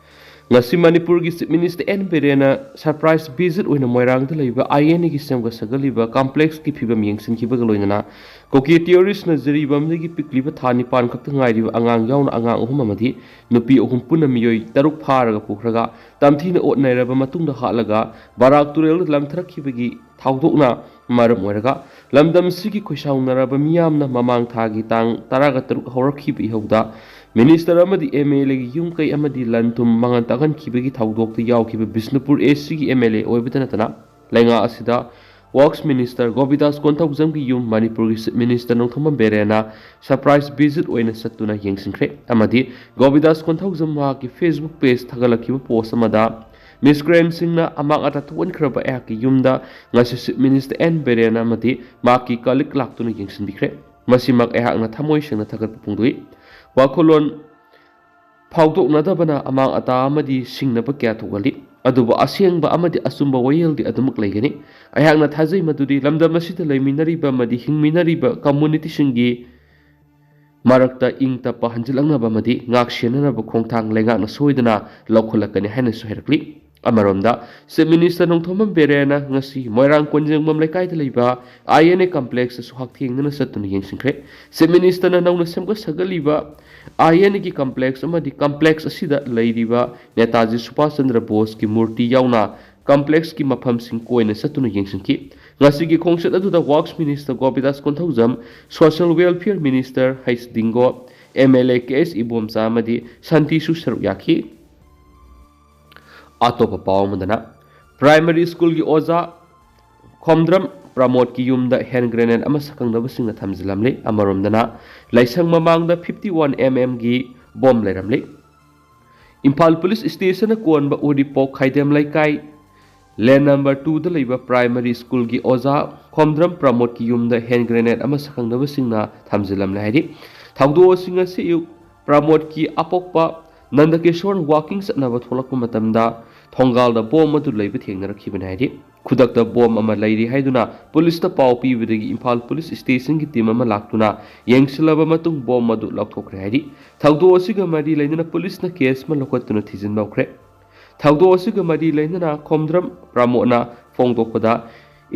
ꯉꯁꯤ ꯃꯅꯤꯄꯨꯔꯒꯤ ꯆꯤꯐ ꯃꯤꯅꯤꯁꯇꯔ ꯑꯦꯟ ꯕꯤꯔꯦꯟꯅ ꯁꯔꯄ꯭ꯔꯥꯏꯁ ꯚꯤꯖꯤꯠ ꯑꯣꯏꯅ ꯃꯣꯏꯔꯥꯡꯗ ꯂꯩꯕ ꯑꯥꯏ ꯑꯦꯟ ꯑꯦꯒꯤ ꯁꯦꯝꯒꯠ ꯁꯥꯒꯠꯂꯤꯕ ꯀꯝꯄ꯭ꯂꯦꯛꯁꯀꯤ ꯐꯤꯕꯝ ꯌꯦꯡꯁꯤꯟꯈꯤꯕꯒ ꯂꯣꯏꯅꯅ ꯀꯨꯀꯤ ꯇꯦꯔꯣꯔꯤꯁꯅ ꯖꯤꯔꯤꯕꯥꯝꯗꯒꯤ ꯄꯤꯛꯂꯤꯕ ꯊꯥ ꯅꯤꯄꯥꯟ ꯈꯛꯇ ꯉꯥꯏꯔꯤꯕ ꯑꯉꯥꯡ ꯌꯥꯎꯅ ꯑꯉꯥꯡ ꯑꯍꯨꯝ ꯑꯃꯗꯤ ꯅꯨꯄꯤ ꯑꯍꯨꯝ ꯄꯨꯟꯅ ꯃꯤꯑꯣꯏ ꯇꯔꯨꯛ ꯐꯥꯔꯒ ꯄꯨꯈ꯭ꯔꯒ ꯇꯝꯊꯤꯅ ꯑꯣꯠ ꯅꯩꯔꯕ ꯃꯇꯨꯡꯗ ꯍꯥꯠꯂꯒ ꯕꯔꯥꯛ ꯇꯨꯔꯦꯜꯗ ꯂꯪꯊꯔꯛꯈꯤꯕꯒꯤ ꯊꯧꯗꯣꯛꯅ ꯃꯔꯝ ꯑꯣꯏꯔꯒ ꯂꯝꯗꯝ ꯑꯁꯤꯒꯤ ꯈꯣꯏꯁꯥꯎꯅꯔꯕ ꯃꯤꯌꯥꯝꯅ ꯃꯃꯥꯡ ꯊꯥꯒꯤ ꯇꯥꯡ ꯇꯔꯥꯒ ꯇꯔꯨꯛ ꯍꯧꯔꯛꯈꯤꯕ ꯏꯍꯧꯗ ꯃꯤꯅꯤꯁꯇꯔ ꯑꯃꯗꯤ ꯑꯦꯝ ꯑꯦꯜ ꯑꯦꯒꯤ ꯌꯨꯝ ꯀꯩ ꯑꯃꯗꯤ ꯂꯟ ꯊꯨꯝ ꯃꯥꯡꯍꯟ ꯇꯥꯛꯍꯟꯈꯤꯕꯒꯤ ꯊꯧꯗꯣꯛꯇ ꯌꯥꯎꯈꯤꯕ ꯕꯤꯁꯅꯨꯄꯨꯔ ꯑꯦ ꯁꯤꯒꯤ ꯑꯦꯝ ꯑꯦꯜ ꯑꯦ ꯑꯣꯏꯕꯇ ꯅꯠꯇꯅ ꯂꯩꯉꯥꯛ ꯑꯁꯤꯗ ꯋꯥꯔꯛꯁ ꯃꯤꯅꯤꯁꯇꯔ ꯒꯣꯕꯤꯗꯥꯁ ꯀꯣꯟꯊꯧꯖꯝꯒꯤ ꯌꯨꯝ ꯃꯅꯤꯄꯨꯔꯒꯤ ꯆꯤꯐ ꯃꯤꯅꯤꯁꯇꯔ ꯅꯣꯡꯊꯣꯝꯕꯝ ꯕꯤꯔꯦꯟꯅ ꯁꯔꯄ꯭ꯔꯥꯏꯁ ꯚꯤꯖꯤꯠ ꯑꯣꯏꯅ ꯆꯠꯇꯨꯅ ꯌꯦꯡꯁꯤꯟꯈ꯭ꯔꯦ ꯑꯃꯗꯤ ꯒꯣꯕꯤꯗꯥꯁ ꯀꯣꯟꯊꯧꯖꯝ ꯃꯍꯥꯛꯀꯤ ꯐꯦꯁꯕꯨꯛ ꯄꯦꯖ ꯊꯥꯒꯠꯂꯛꯈꯤꯕ ꯄꯣꯁ ꯑꯃꯗ ꯃꯤꯁꯀ꯭ꯔꯦꯟꯁꯤꯡꯅ ꯑꯃꯥꯡ ꯑꯇꯥ ꯊꯣꯛꯍꯟꯈ꯭ꯔꯕ ꯑꯩꯍꯥꯛꯀꯤ ꯌꯨꯝꯗ ꯉꯁꯤ ꯆꯤꯐ ꯃꯤꯅꯤꯁꯇꯔ ꯑꯦꯟ ꯕꯤꯔꯦꯟ ꯑꯃꯗꯤ ꯃꯍꯥꯛꯀꯤ ꯀꯂꯤꯛ ꯂꯥꯛꯇꯨꯅ ꯌꯦꯡꯁꯤꯟꯕꯤꯈ꯭ꯔꯦ꯫ ꯃꯁꯤꯃꯛ ꯑꯩꯍꯥꯛꯅ ꯊꯃꯣꯏ ꯁꯦꯡꯅ ꯊꯥꯒꯠꯄ ꯐꯣꯡꯗꯣꯛꯏ꯫ ꯋꯥꯈꯜꯂꯣꯟ ꯐꯥꯎꯗꯣꯛꯅꯗꯕꯅ ꯑꯃꯥꯡ ꯑꯇꯥ ꯑꯃꯗꯤ ꯁꯤꯡꯅꯕ ꯀꯌꯥ ꯊꯣꯛꯍꯜꯂꯤ꯫ ꯑꯗꯨꯕꯨ ꯑꯁꯦꯡꯕ ꯑꯃꯗꯤ ꯑꯆꯨꯝꯕ ꯋꯥꯌꯦꯜꯗꯤ ꯑꯗꯨꯃꯛ ꯂꯩꯒꯅꯤ꯫ ꯑꯩꯍꯥꯛꯅ ꯊꯥꯖꯩ ꯃꯗꯨꯗꯤ ꯂꯝꯗꯝ ꯑꯁꯤꯗ ꯂꯩꯃꯤꯟꯅꯔꯤꯕ ꯑꯃꯗꯤ ꯍꯤꯡꯃꯤꯟꯅꯔꯤꯕ ꯀꯝꯃꯨꯅꯤꯇꯤꯁꯤꯡꯒꯤ ꯃꯔꯛꯇ ꯏꯪ ꯇꯞꯄ ꯍꯟꯖꯤꯜꯂꯛꯅꯕ ꯑꯃꯗꯤ ꯉꯥꯛ ꯁꯦꯟꯅꯅꯕ ꯈꯣꯡꯊꯥꯡ ꯂꯩꯉꯥꯛꯅ ꯁꯣꯏꯗꯅ ꯂꯧꯈꯠꯂꯛꯀꯅꯤ ꯍꯥꯏꯅꯁꯨ ꯍꯥꯏꯔꯛꯂꯤ꯫ ꯑꯃꯔꯣꯝꯗ, Chief Minister ꯅꯣꯡꯊꯣꯝꯕꯝ ꯕꯤꯔꯦꯟꯅ ꯉꯁꯤ ꯃꯣꯏꯔꯥꯡ ꯀꯣꯟꯖꯦꯡꯕꯝ ꯂꯩꯀꯥꯏꯗ ꯂꯩꯕ I N A complex ꯑꯁꯨ ꯍꯛꯊꯦꯡꯅꯅ ꯆꯠꯇꯨꯅ ꯌꯦꯡꯁꯤꯟꯈ꯭ꯔꯦ꯫ Chief Minister ꯅ ꯅꯧꯅ ꯁꯦꯝꯒꯠ ꯁꯥꯒꯠꯂꯤꯕ I N A ꯒꯤ complex ꯑꯃꯗꯤ complex ꯑꯁꯤꯗ ꯂꯩꯔꯤꯕ ꯅꯦꯇꯥꯖꯤ ꯁꯨꯚꯥꯁ ꯆꯟꯗ꯭ꯔ ꯕꯣꯁꯀꯤ ꯃꯨꯔꯇꯤ ꯌꯥꯎꯅ complex ꯀꯤ ꯃꯐꯝꯁꯤꯡ ꯀꯣꯏꯅ ꯆꯠꯇꯨꯅ ꯌꯦꯡꯁꯤꯟꯈꯤ꯫ ꯉꯁꯤꯒꯤ ꯈꯣꯡꯆꯠ ꯑꯗꯨꯗ Works Minister ꯒꯣꯄꯤꯗꯥꯁ Konthoujam, Social Welfare Minister H Dhingo, M L A K S Ibomcha ꯑꯃꯗꯤ ꯁꯥꯟꯇꯤꯁꯨ ꯁꯔꯨꯛ ꯌꯥꯈꯤ꯫ ꯑꯇꯣꯞꯄ ꯄꯥꯎ ꯑꯃꯗꯅ, primary school ꯒꯤ ꯑꯣꯖꯥ ꯈꯣꯝꯗ꯭ꯔꯝ ꯄ꯭ꯔꯃꯣꯗꯀꯤ ꯌꯨꯝꯗ hand grenade ꯑꯃ ꯁꯛꯈꯪꯗꯕꯁꯤꯡꯅ ꯊꯝꯖꯤꯜꯂꯝꯂꯤ꯫ ꯑꯃꯔꯣꯝꯗꯅ, ꯂꯥꯏꯁꯪ ꯃꯃꯥꯡꯗ fifty one M M ꯒꯤ bomb ꯂꯩꯔꯝꯂꯤ꯫ ꯏꯝꯐꯥꯜ police station ꯅ ꯀꯣꯟꯕ ꯎꯔꯤꯄꯣꯛ ꯈꯥꯏꯗꯦꯝ ꯂꯩꯀꯥꯏ, lane number two ꯗ ꯂꯩꯕ primary school ꯒꯤ ꯑꯣꯖꯥ ꯈꯣꯝꯗ꯭ꯔꯝ ꯄ꯭ꯔꯃꯣꯗꯀꯤ ꯌꯨꯝꯗ hand grenade ꯑꯃ ꯁꯛꯈꯪꯗꯕꯁꯤꯡꯅ ꯊꯝꯖꯤꯜꯂꯝꯂꯦ ꯍꯥꯏꯔꯤ꯫ ꯊꯧꯗꯣꯛ ꯑꯁꯤ ꯉꯁꯤ ꯑꯌꯨꯛ ꯄ꯭ꯔꯃꯣꯗꯀꯤ ꯑꯄꯣꯛꯄ ꯅꯟꯗꯀꯤꯁꯣꯔ walking ꯆꯠꯅꯕ ꯊꯣꯛꯂꯛꯄ ꯃꯇꯝꯗ ꯊꯣꯡꯒꯥꯜꯗ bomb ꯑꯗꯨ ꯂꯩꯕ ꯊꯦꯡꯅꯔꯛꯈꯤꯕꯅꯤ ꯍꯥꯏꯔꯤ꯫ ꯈꯨꯗꯛꯇ bomb ꯑꯃ ꯂꯩꯔꯤ ꯍꯥꯏꯗꯨꯅ police ꯇ ꯄꯥꯎ ꯄꯤꯕꯗꯒꯤ ꯏꯝꯐꯥꯜ police station ꯒꯤ team ꯑꯃ ꯂꯥꯛꯇꯨꯅ ꯌꯦꯡꯁꯤꯜꯂꯕ ꯃꯇꯨꯡ bomb ꯑꯗꯨ ꯂꯧꯊꯣꯛꯈ꯭ꯔꯦ ꯍꯥꯏꯔꯤ꯫ ꯊꯧꯗꯣꯛ ꯑꯁꯤꯒ ꯃꯔꯤ ꯂꯩꯅꯅ police ꯅ case ꯑꯃ ꯂꯧꯈꯠꯇꯨꯅ ꯊꯤꯖꯤꯟꯕ ꯍꯧꯈ꯭ꯔꯦ꯫ ꯊꯧꯗꯣꯛ ꯑꯁꯤꯒ ꯃꯔꯤ ꯂꯩꯅꯅ ꯈꯣꯝꯗ꯭ꯔꯝ ꯄ꯭ꯔꯃꯣꯗꯅ ꯐꯣꯡꯗꯣꯛꯄꯗ,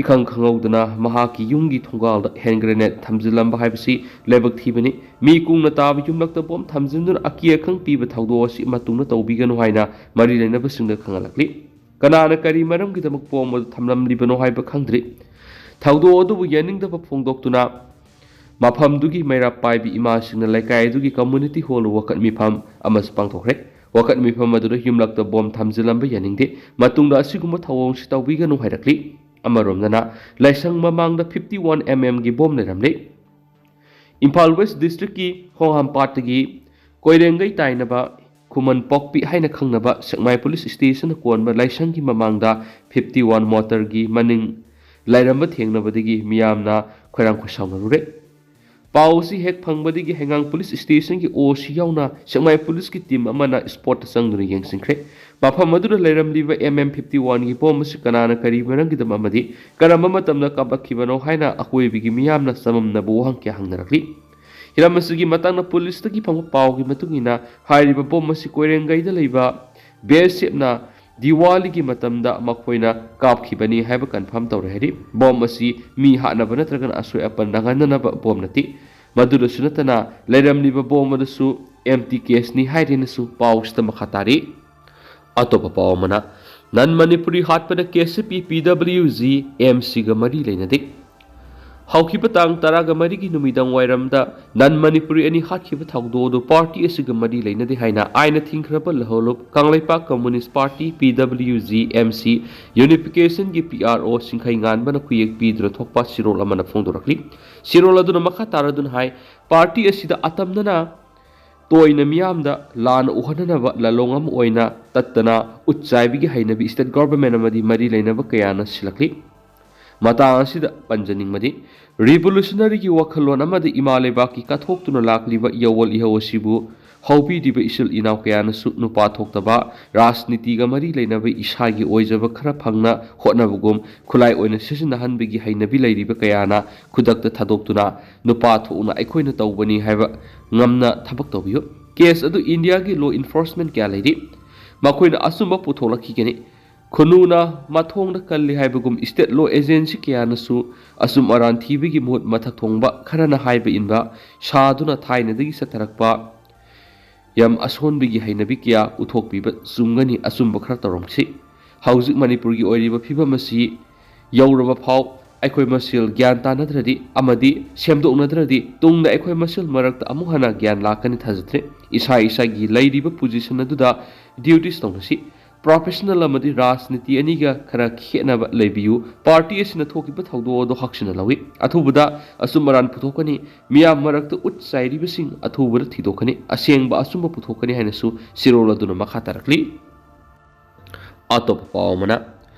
ꯏꯈꯪ ꯈꯪꯍꯧꯗꯅ ꯃꯍꯥꯛꯀꯤ ꯌꯨꯝꯒꯤ ꯊꯣꯡꯒꯥꯜꯗ hand grenade ꯊꯝꯖꯤꯜꯂꯝꯕ ꯍꯥꯏꯕꯁꯤ ꯂꯥꯏꯕꯛ ꯊꯤꯕꯅꯤ꯫ ꯃꯤ ꯀꯨꯡꯅ ꯇꯥꯕ ꯌꯨꯝꯂꯛꯇ bomb ꯊꯝꯖꯤꯟꯗꯨꯅ ꯑꯀꯤ ꯑꯈꯪ ꯄꯤꯕ ꯊꯧꯗꯣꯛ ꯑꯁꯤ ꯃꯇꯨꯡꯗ ꯇꯧꯕꯤꯒꯅꯨ ꯍꯥꯏꯅ ꯃꯔꯤ ꯂꯩꯅꯕꯁꯤꯡꯗ ꯈꯪꯍꯜꯂꯛꯂꯤ꯫ ꯀꯅꯥꯅ ꯀꯔꯤ ꯃꯔꯝꯒꯤꯗꯃꯛ bomb ꯑꯗꯨ ꯊꯝꯂꯝꯂꯤꯕꯅꯣ ꯍꯥꯏꯕ ꯈꯪꯗ꯭ꯔꯤ꯫ ꯊꯧꯗꯣꯛ ꯑꯗꯨꯕꯨ ꯌꯥꯅꯤꯡꯗꯕ ꯐꯣꯡꯗꯣꯛꯇꯨꯅ ꯃꯐꯝꯗꯨꯒꯤ ꯃꯩꯔꯥ ꯄꯥꯏꯕꯤ ꯏꯃꯥꯁꯤꯡꯅ ꯂꯩꯀꯥꯏ ꯑꯗꯨꯒꯤ community hall ꯗ ꯋꯥꯀꯠ ꯃꯤꯐꯝ ꯑꯃꯁꯨ ꯄꯥꯡꯊꯣꯛꯈ꯭ꯔꯦ꯫ ꯋꯥꯀꯠ ꯃꯤꯐꯝ ꯑꯗꯨꯗ ꯌꯨꯝꯂꯛꯇ bomb ꯊꯝꯖꯤꯜꯂꯝꯕ ꯌꯥꯅꯤꯡꯗꯦ, ꯃꯇꯨꯡꯗ ꯑꯁꯤꯒꯨꯝꯕ ꯊꯧꯑꯣꯡꯁꯤ ꯇꯧꯕꯤꯒꯅꯨ ꯍꯥꯏꯔꯛꯂꯤ꯫ ꯑꯃꯔꯣꯝꯗꯅ, ꯂꯥꯏꯁꯪ ꯃꯃꯥꯡꯗ fifty one M M ꯒꯤ bomb ꯂꯩꯔꯝꯂꯦ꯫ ꯏꯝꯐꯥꯜ West District ꯀꯤ ꯈꯣꯡꯍꯥꯝꯄꯥꯠꯇꯒꯤ ꯀꯣꯏꯔꯦꯡꯒꯩ ꯇꯥꯏꯅꯕ ꯈꯨꯃꯟ ꯄꯣꯛꯄꯤ ꯍꯥꯏꯅ ꯈꯪꯅꯕ ꯁꯦꯛꯃꯥꯏ police station ꯅ ꯀꯣꯟꯕ ꯂꯥꯏꯁꯪꯒꯤ ꯃꯃꯥꯡꯗ fifty one mortar ꯒꯤ ꯃꯅꯤꯡ ꯂꯩꯔꯝꯕ ꯊꯦꯡꯅꯕꯗꯒꯤ ꯃꯤꯌꯥꯝꯅ ꯈꯣꯏꯔꯥꯡ ꯈꯣꯏꯁꯥꯎꯅꯔꯨꯔꯦ꯫ ꯄꯥꯎ ꯑꯁꯤ ꯍꯦꯛ ꯐꯪꯕꯗꯒꯤ ꯍꯩꯉꯥꯡ police station ꯒꯤ O C ꯌꯥꯎꯅ ꯁꯦꯛꯃꯥꯏ police ꯀꯤ team ꯑꯃꯅ spot ꯇ ꯆꯪꯗꯨꯅ ꯌꯦꯡꯁꯤꯟꯈ꯭ꯔꯦ꯫ ꯃꯐꯝ ꯑꯗꯨꯗ ꯂꯩꯔꯝꯂꯤꯕ M M fifty one ꯒꯤ bomb ꯑꯁꯤ ꯀꯅꯥꯅ ꯀꯔꯤ ꯃꯔꯝꯒꯤꯗꯃꯛ ꯑꯃꯗꯤ ꯀꯔꯝꯕ ꯃꯇꯝꯗ ꯀꯥꯞꯂꯛꯈꯤꯕꯅꯣ ꯍꯥꯏꯅ ꯑꯀꯣꯏꯕꯒꯤ ꯃꯤꯌꯥꯝꯅ ꯆꯃꯝꯅꯕ ꯋꯥꯍꯪ ꯀꯌꯥ ꯍꯪꯅꯔꯛꯂꯤ꯫ ꯍꯤꯔꯝ ꯑꯁꯤꯒꯤ ꯃꯇꯥꯡꯗ ꯄꯨꯂꯤꯁꯇꯒꯤ ꯐꯪꯕ ꯄꯥꯎꯒꯤ ꯃꯇꯨꯡ ꯏꯟꯅ, ꯍꯥꯏꯔꯤꯕ ꯕꯣꯝ ꯑꯁꯤ ꯀꯣꯏꯔꯦꯡꯒꯩꯗ ꯂꯩꯕ ꯕꯤ ꯑꯦꯁ ꯑꯦꯐꯅ ꯗꯤꯋꯥꯂꯤꯒꯤ ꯃꯇꯝꯗ ꯃꯈꯣꯏꯅ ꯀꯥꯞꯈꯤꯕꯅꯤ ꯍꯥꯏꯕ ꯀꯟꯐꯥꯔꯝ ꯇꯧꯔꯦ ꯍꯥꯏꯔꯤ꯫ ꯕꯣꯝ ꯑꯁꯤ ꯃꯤ ꯍꯥꯠꯅꯕ ꯅꯠꯇ꯭ꯔꯒꯅ ꯑꯁꯣꯏ ꯑꯄꯟ ꯅꯪꯍꯟꯅꯅꯕ ꯕꯣꯝ ꯅꯠꯇꯦ꯫ ꯃꯗꯨꯗꯁꯨ ꯅꯠꯇꯅ, ꯂꯩꯔꯝꯂꯤꯕ ꯕꯣꯝ ꯑꯗꯨꯁꯨ ꯑꯦꯝꯇꯤ ꯀꯦꯁꯅꯤ ꯍꯥꯏꯔꯦꯅꯁꯨ ꯄꯥꯎꯁꯤꯗ ꯃꯈꯥ ꯇꯥꯔꯤ꯫ ꯑꯇꯣꯞꯄ ꯄꯥꯎ ꯑꯃꯅ, ꯅꯟ ꯃꯅꯤꯄꯨꯔꯤ ꯍꯥꯠꯄꯗ ꯀꯦ ꯁꯤ ꯄꯤ, ꯄꯤ ꯗꯕ꯭ꯂꯤꯎ ꯖꯤ, ꯑꯦꯝ ꯁꯤꯒ ꯃꯔꯤ ꯂꯩꯅꯗꯦ꯫ ꯍꯧꯈꯤꯕ ꯇꯥꯡ ꯇꯔꯥꯒ ꯃꯔꯤꯒꯤ ꯅꯨꯃꯤꯗꯥꯡ ꯋꯥꯏꯔꯝꯗ ꯅꯟ ꯃꯅꯤꯄꯨꯔꯤ ꯑꯅꯤ ꯍꯥꯠꯈꯤꯕ ꯊꯧꯗꯣꯛ ꯑꯗꯨ ꯄꯥꯔꯇꯤ ꯑꯁꯤꯒ ꯃꯔꯤ ꯂꯩꯅꯗꯦ ꯍꯥꯏꯅ ꯑꯥꯏꯟꯅ ꯊꯤꯡꯈ꯭ꯔꯕ ꯂꯍꯧꯂꯨꯞ ꯀꯪꯂꯩꯄꯥꯛ ꯀꯝꯃꯨꯅꯤꯁ ꯄꯥꯔꯇꯤ, ꯄꯤ W G, M C, ꯌꯨꯅꯤꯐꯤꯀꯦꯁꯟꯒꯤ P R ꯑꯣ ꯁꯤꯡꯈꯩ ꯉꯥꯟꯕꯅ ꯈꯨꯌꯦꯛ ꯄꯤꯗꯨꯅ ꯊꯣꯛꯄ ꯁꯤꯔꯣꯜ ꯑꯃꯅ ꯐꯣꯡꯗꯣꯔꯛꯂꯤ꯫ ꯁꯤꯔꯣꯜ ꯑꯗꯨꯅ ꯃꯈꯥ ꯇꯥꯔꯗꯨꯅ ꯍꯥꯏ, ꯄꯥꯔꯇꯤ ꯑꯁꯤꯗ ꯑꯇꯝꯅꯅ ꯇꯣꯏꯅ ꯃꯤꯌꯥꯝꯗ ꯂꯥꯟꯅ ꯎꯍꯟꯅꯅꯕ ꯂꯥꯂꯣꯡ ꯑꯃ ꯑꯣꯏꯅ ꯇꯠꯇꯅ ꯎꯠ ꯆꯥꯏꯕꯒꯤ ꯍꯩꯅꯕꯤ ꯁ꯭ꯇꯦꯠ ꯒꯣꯚꯔꯟꯃꯦꯟꯠ ꯑꯃꯗꯤ ꯃꯔꯤ ꯂꯩꯅꯕ ꯀꯌꯥꯅ ꯁꯤꯜꯂꯛꯂꯤ꯫ ꯃꯇꯥꯡ ꯑꯁꯤꯗ ꯄꯟꯖꯅꯤꯡꯕꯗꯤ, ꯔꯤꯚꯣꯂꯨꯁꯅꯔꯤꯒꯤ ꯋꯥꯈꯜꯂꯣꯟ ꯑꯃꯗꯤ ꯏꯃꯥ ꯂꯩꯕꯥꯛꯀꯤ ꯀꯠꯊꯣꯛꯇꯨꯅ ꯂꯥꯛꯂꯤꯕ ꯌꯥꯑꯣꯜ ꯏꯍꯧ ꯑꯁꯤꯕꯨ ꯍꯧꯕꯤꯔꯤꯕ ꯏꯆꯤꯜ ꯏꯅꯥꯎ ꯀꯌꯥꯅꯁꯨ ꯅꯨꯄꯥ ꯊꯣꯛꯇꯕ, ꯔꯥꯖꯅꯤꯇꯤꯒ ꯃꯔꯤ ꯂꯩꯅꯕ ꯏꯁꯥꯒꯤ ꯑꯣꯏꯖꯕ ꯈꯔ ꯐꯪꯅ ꯍꯣꯠꯅꯕꯒꯨꯝ ꯈꯨꯠꯂꯥꯏ ꯑꯣꯏꯅ ꯁꯤꯖꯤꯟꯅꯍꯟꯕꯒꯤ ꯍꯩꯅꯕꯤ ꯂꯩꯔꯤꯕ ꯀꯌꯥꯅ ꯈꯨꯗꯛꯇ ꯊꯥꯗꯣꯛꯇꯨꯅ ꯅꯨꯄꯥ ꯊꯣꯛꯅ ꯑꯩꯈꯣꯏꯅ ꯇꯧꯕꯅꯤ ꯍꯥꯏꯕ ꯉꯝꯅ ꯊꯕꯛ ꯇꯧꯕꯤꯌꯨ꯫ ꯀꯦꯁ ꯑꯗꯨ ꯏꯟꯗꯤꯌꯥꯒꯤ ꯂꯣ ꯏꯟꯐꯣꯔꯁꯃꯦꯟꯠ ꯀꯌꯥ ꯂꯩꯔꯤ꯫ ꯃꯈꯣꯏꯅ ꯑꯆꯨꯝꯕ ꯄꯨꯊꯣꯛꯂꯛꯈꯤꯒꯅꯤ꯫ ꯈꯨꯅꯨꯅ ꯃꯊꯣꯡꯗ ꯀꯜꯂꯤ ꯍꯥꯏꯕꯒꯨꯝ ꯁ꯭ꯇꯦꯠ ꯂꯣ ꯑꯦꯖꯦꯟꯁꯤ ꯀꯌꯥꯅꯁꯨ ꯑꯆꯨꯝ ꯑꯔꯥꯟ ꯊꯤꯕꯒꯤ ꯃꯍꯨꯠ ꯃꯊꯛ ꯊꯣꯡꯕ ꯈꯔꯅ ꯍꯥꯏꯕ ꯏꯟꯕ ꯁꯥꯗꯨꯅ ꯊꯥꯏꯅꯗꯒꯤ ꯆꯠꯊꯔꯛꯄ ꯌꯥꯝ ꯑꯁꯣꯟꯕꯒꯤ ꯍꯩꯅꯕꯤ ꯀꯌꯥ ꯎꯠꯊꯣꯛꯄꯤꯕ ꯆꯨꯝꯒꯅꯤ꯫ ꯑꯆꯨꯝꯕ ꯈꯔ ꯇꯧꯔꯝꯁꯤ꯫ ꯍꯧꯖꯤꯛ ꯃꯅꯤꯄꯨꯔꯒꯤ ꯑꯣꯏꯔꯤꯕ ꯐꯤꯕꯝ ꯑꯁꯤ ꯌꯧꯔꯕ ꯐꯥꯎ ꯑꯩꯈꯣꯏ ꯃꯁꯦꯜ ꯒ꯭ꯌꯥꯟ ꯇꯥꯅꯗ꯭ꯔꯗꯤ ꯑꯃꯗꯤ ꯁꯦꯝꯗꯣꯛꯅꯗ꯭ꯔꯗꯤ ꯇꯨꯡꯗ ꯑꯩꯈꯣꯏ ꯃꯁꯦꯜ ꯃꯔꯛꯇ ꯑꯃꯨꯛ ꯍꯟꯅ ꯒ꯭ꯌꯥꯟ ꯂꯥꯛꯀꯅꯤ ꯊꯥꯖꯗ꯭ꯔꯦ꯫ ꯏꯁꯥ ꯏꯁꯥꯒꯤ ꯂꯩꯔꯤꯕ ꯄꯣꯖꯤꯁꯟ ꯑꯗꯨꯗ ꯗ꯭ꯌꯨꯇꯤꯁ ꯇꯧꯅꯁꯤ꯫ ꯄ꯭ꯔꯣꯐꯦꯁꯅꯦꯜ ꯑꯃꯗꯤ ꯔꯥꯖꯅꯤꯇꯤ ꯑꯅꯤꯒ ꯈꯔ ꯈꯦꯠꯅꯕ ꯂꯩꯕꯤꯌꯨ꯫ ꯄꯥꯔꯇꯤ ꯑꯁꯤꯅ ꯊꯣꯛꯈꯤꯕ ꯊꯧꯗꯣꯛ ꯑꯗꯨ ꯍꯛꯁꯤꯟꯅ ꯂꯧꯏ꯫ ꯑꯊꯨꯕꯗ ꯑꯆꯨꯝ ꯑꯔꯥꯟ ꯄꯨꯊꯣꯛꯀꯅꯤ꯫ ꯃꯤꯌꯥꯝ ꯃꯔꯛꯇ ꯎꯠ ꯆꯥꯏꯔꯤꯕꯁꯤꯡ ꯑꯊꯨꯕꯗ ꯊꯤꯗꯣꯛꯀꯅꯤ꯫ ꯑꯁꯦꯡꯕ ꯑꯆꯨꯝꯕ ꯄꯨꯊꯣꯛꯀꯅꯤ ꯍꯥꯏꯅꯁꯨ ꯁꯤꯔꯣꯜ ꯑꯗꯨꯅ ꯃꯈꯥ ꯇꯥꯔꯛꯂꯤ꯫ ꯑꯇꯣꯞꯄ ꯄꯥꯎ ꯑꯃꯅ,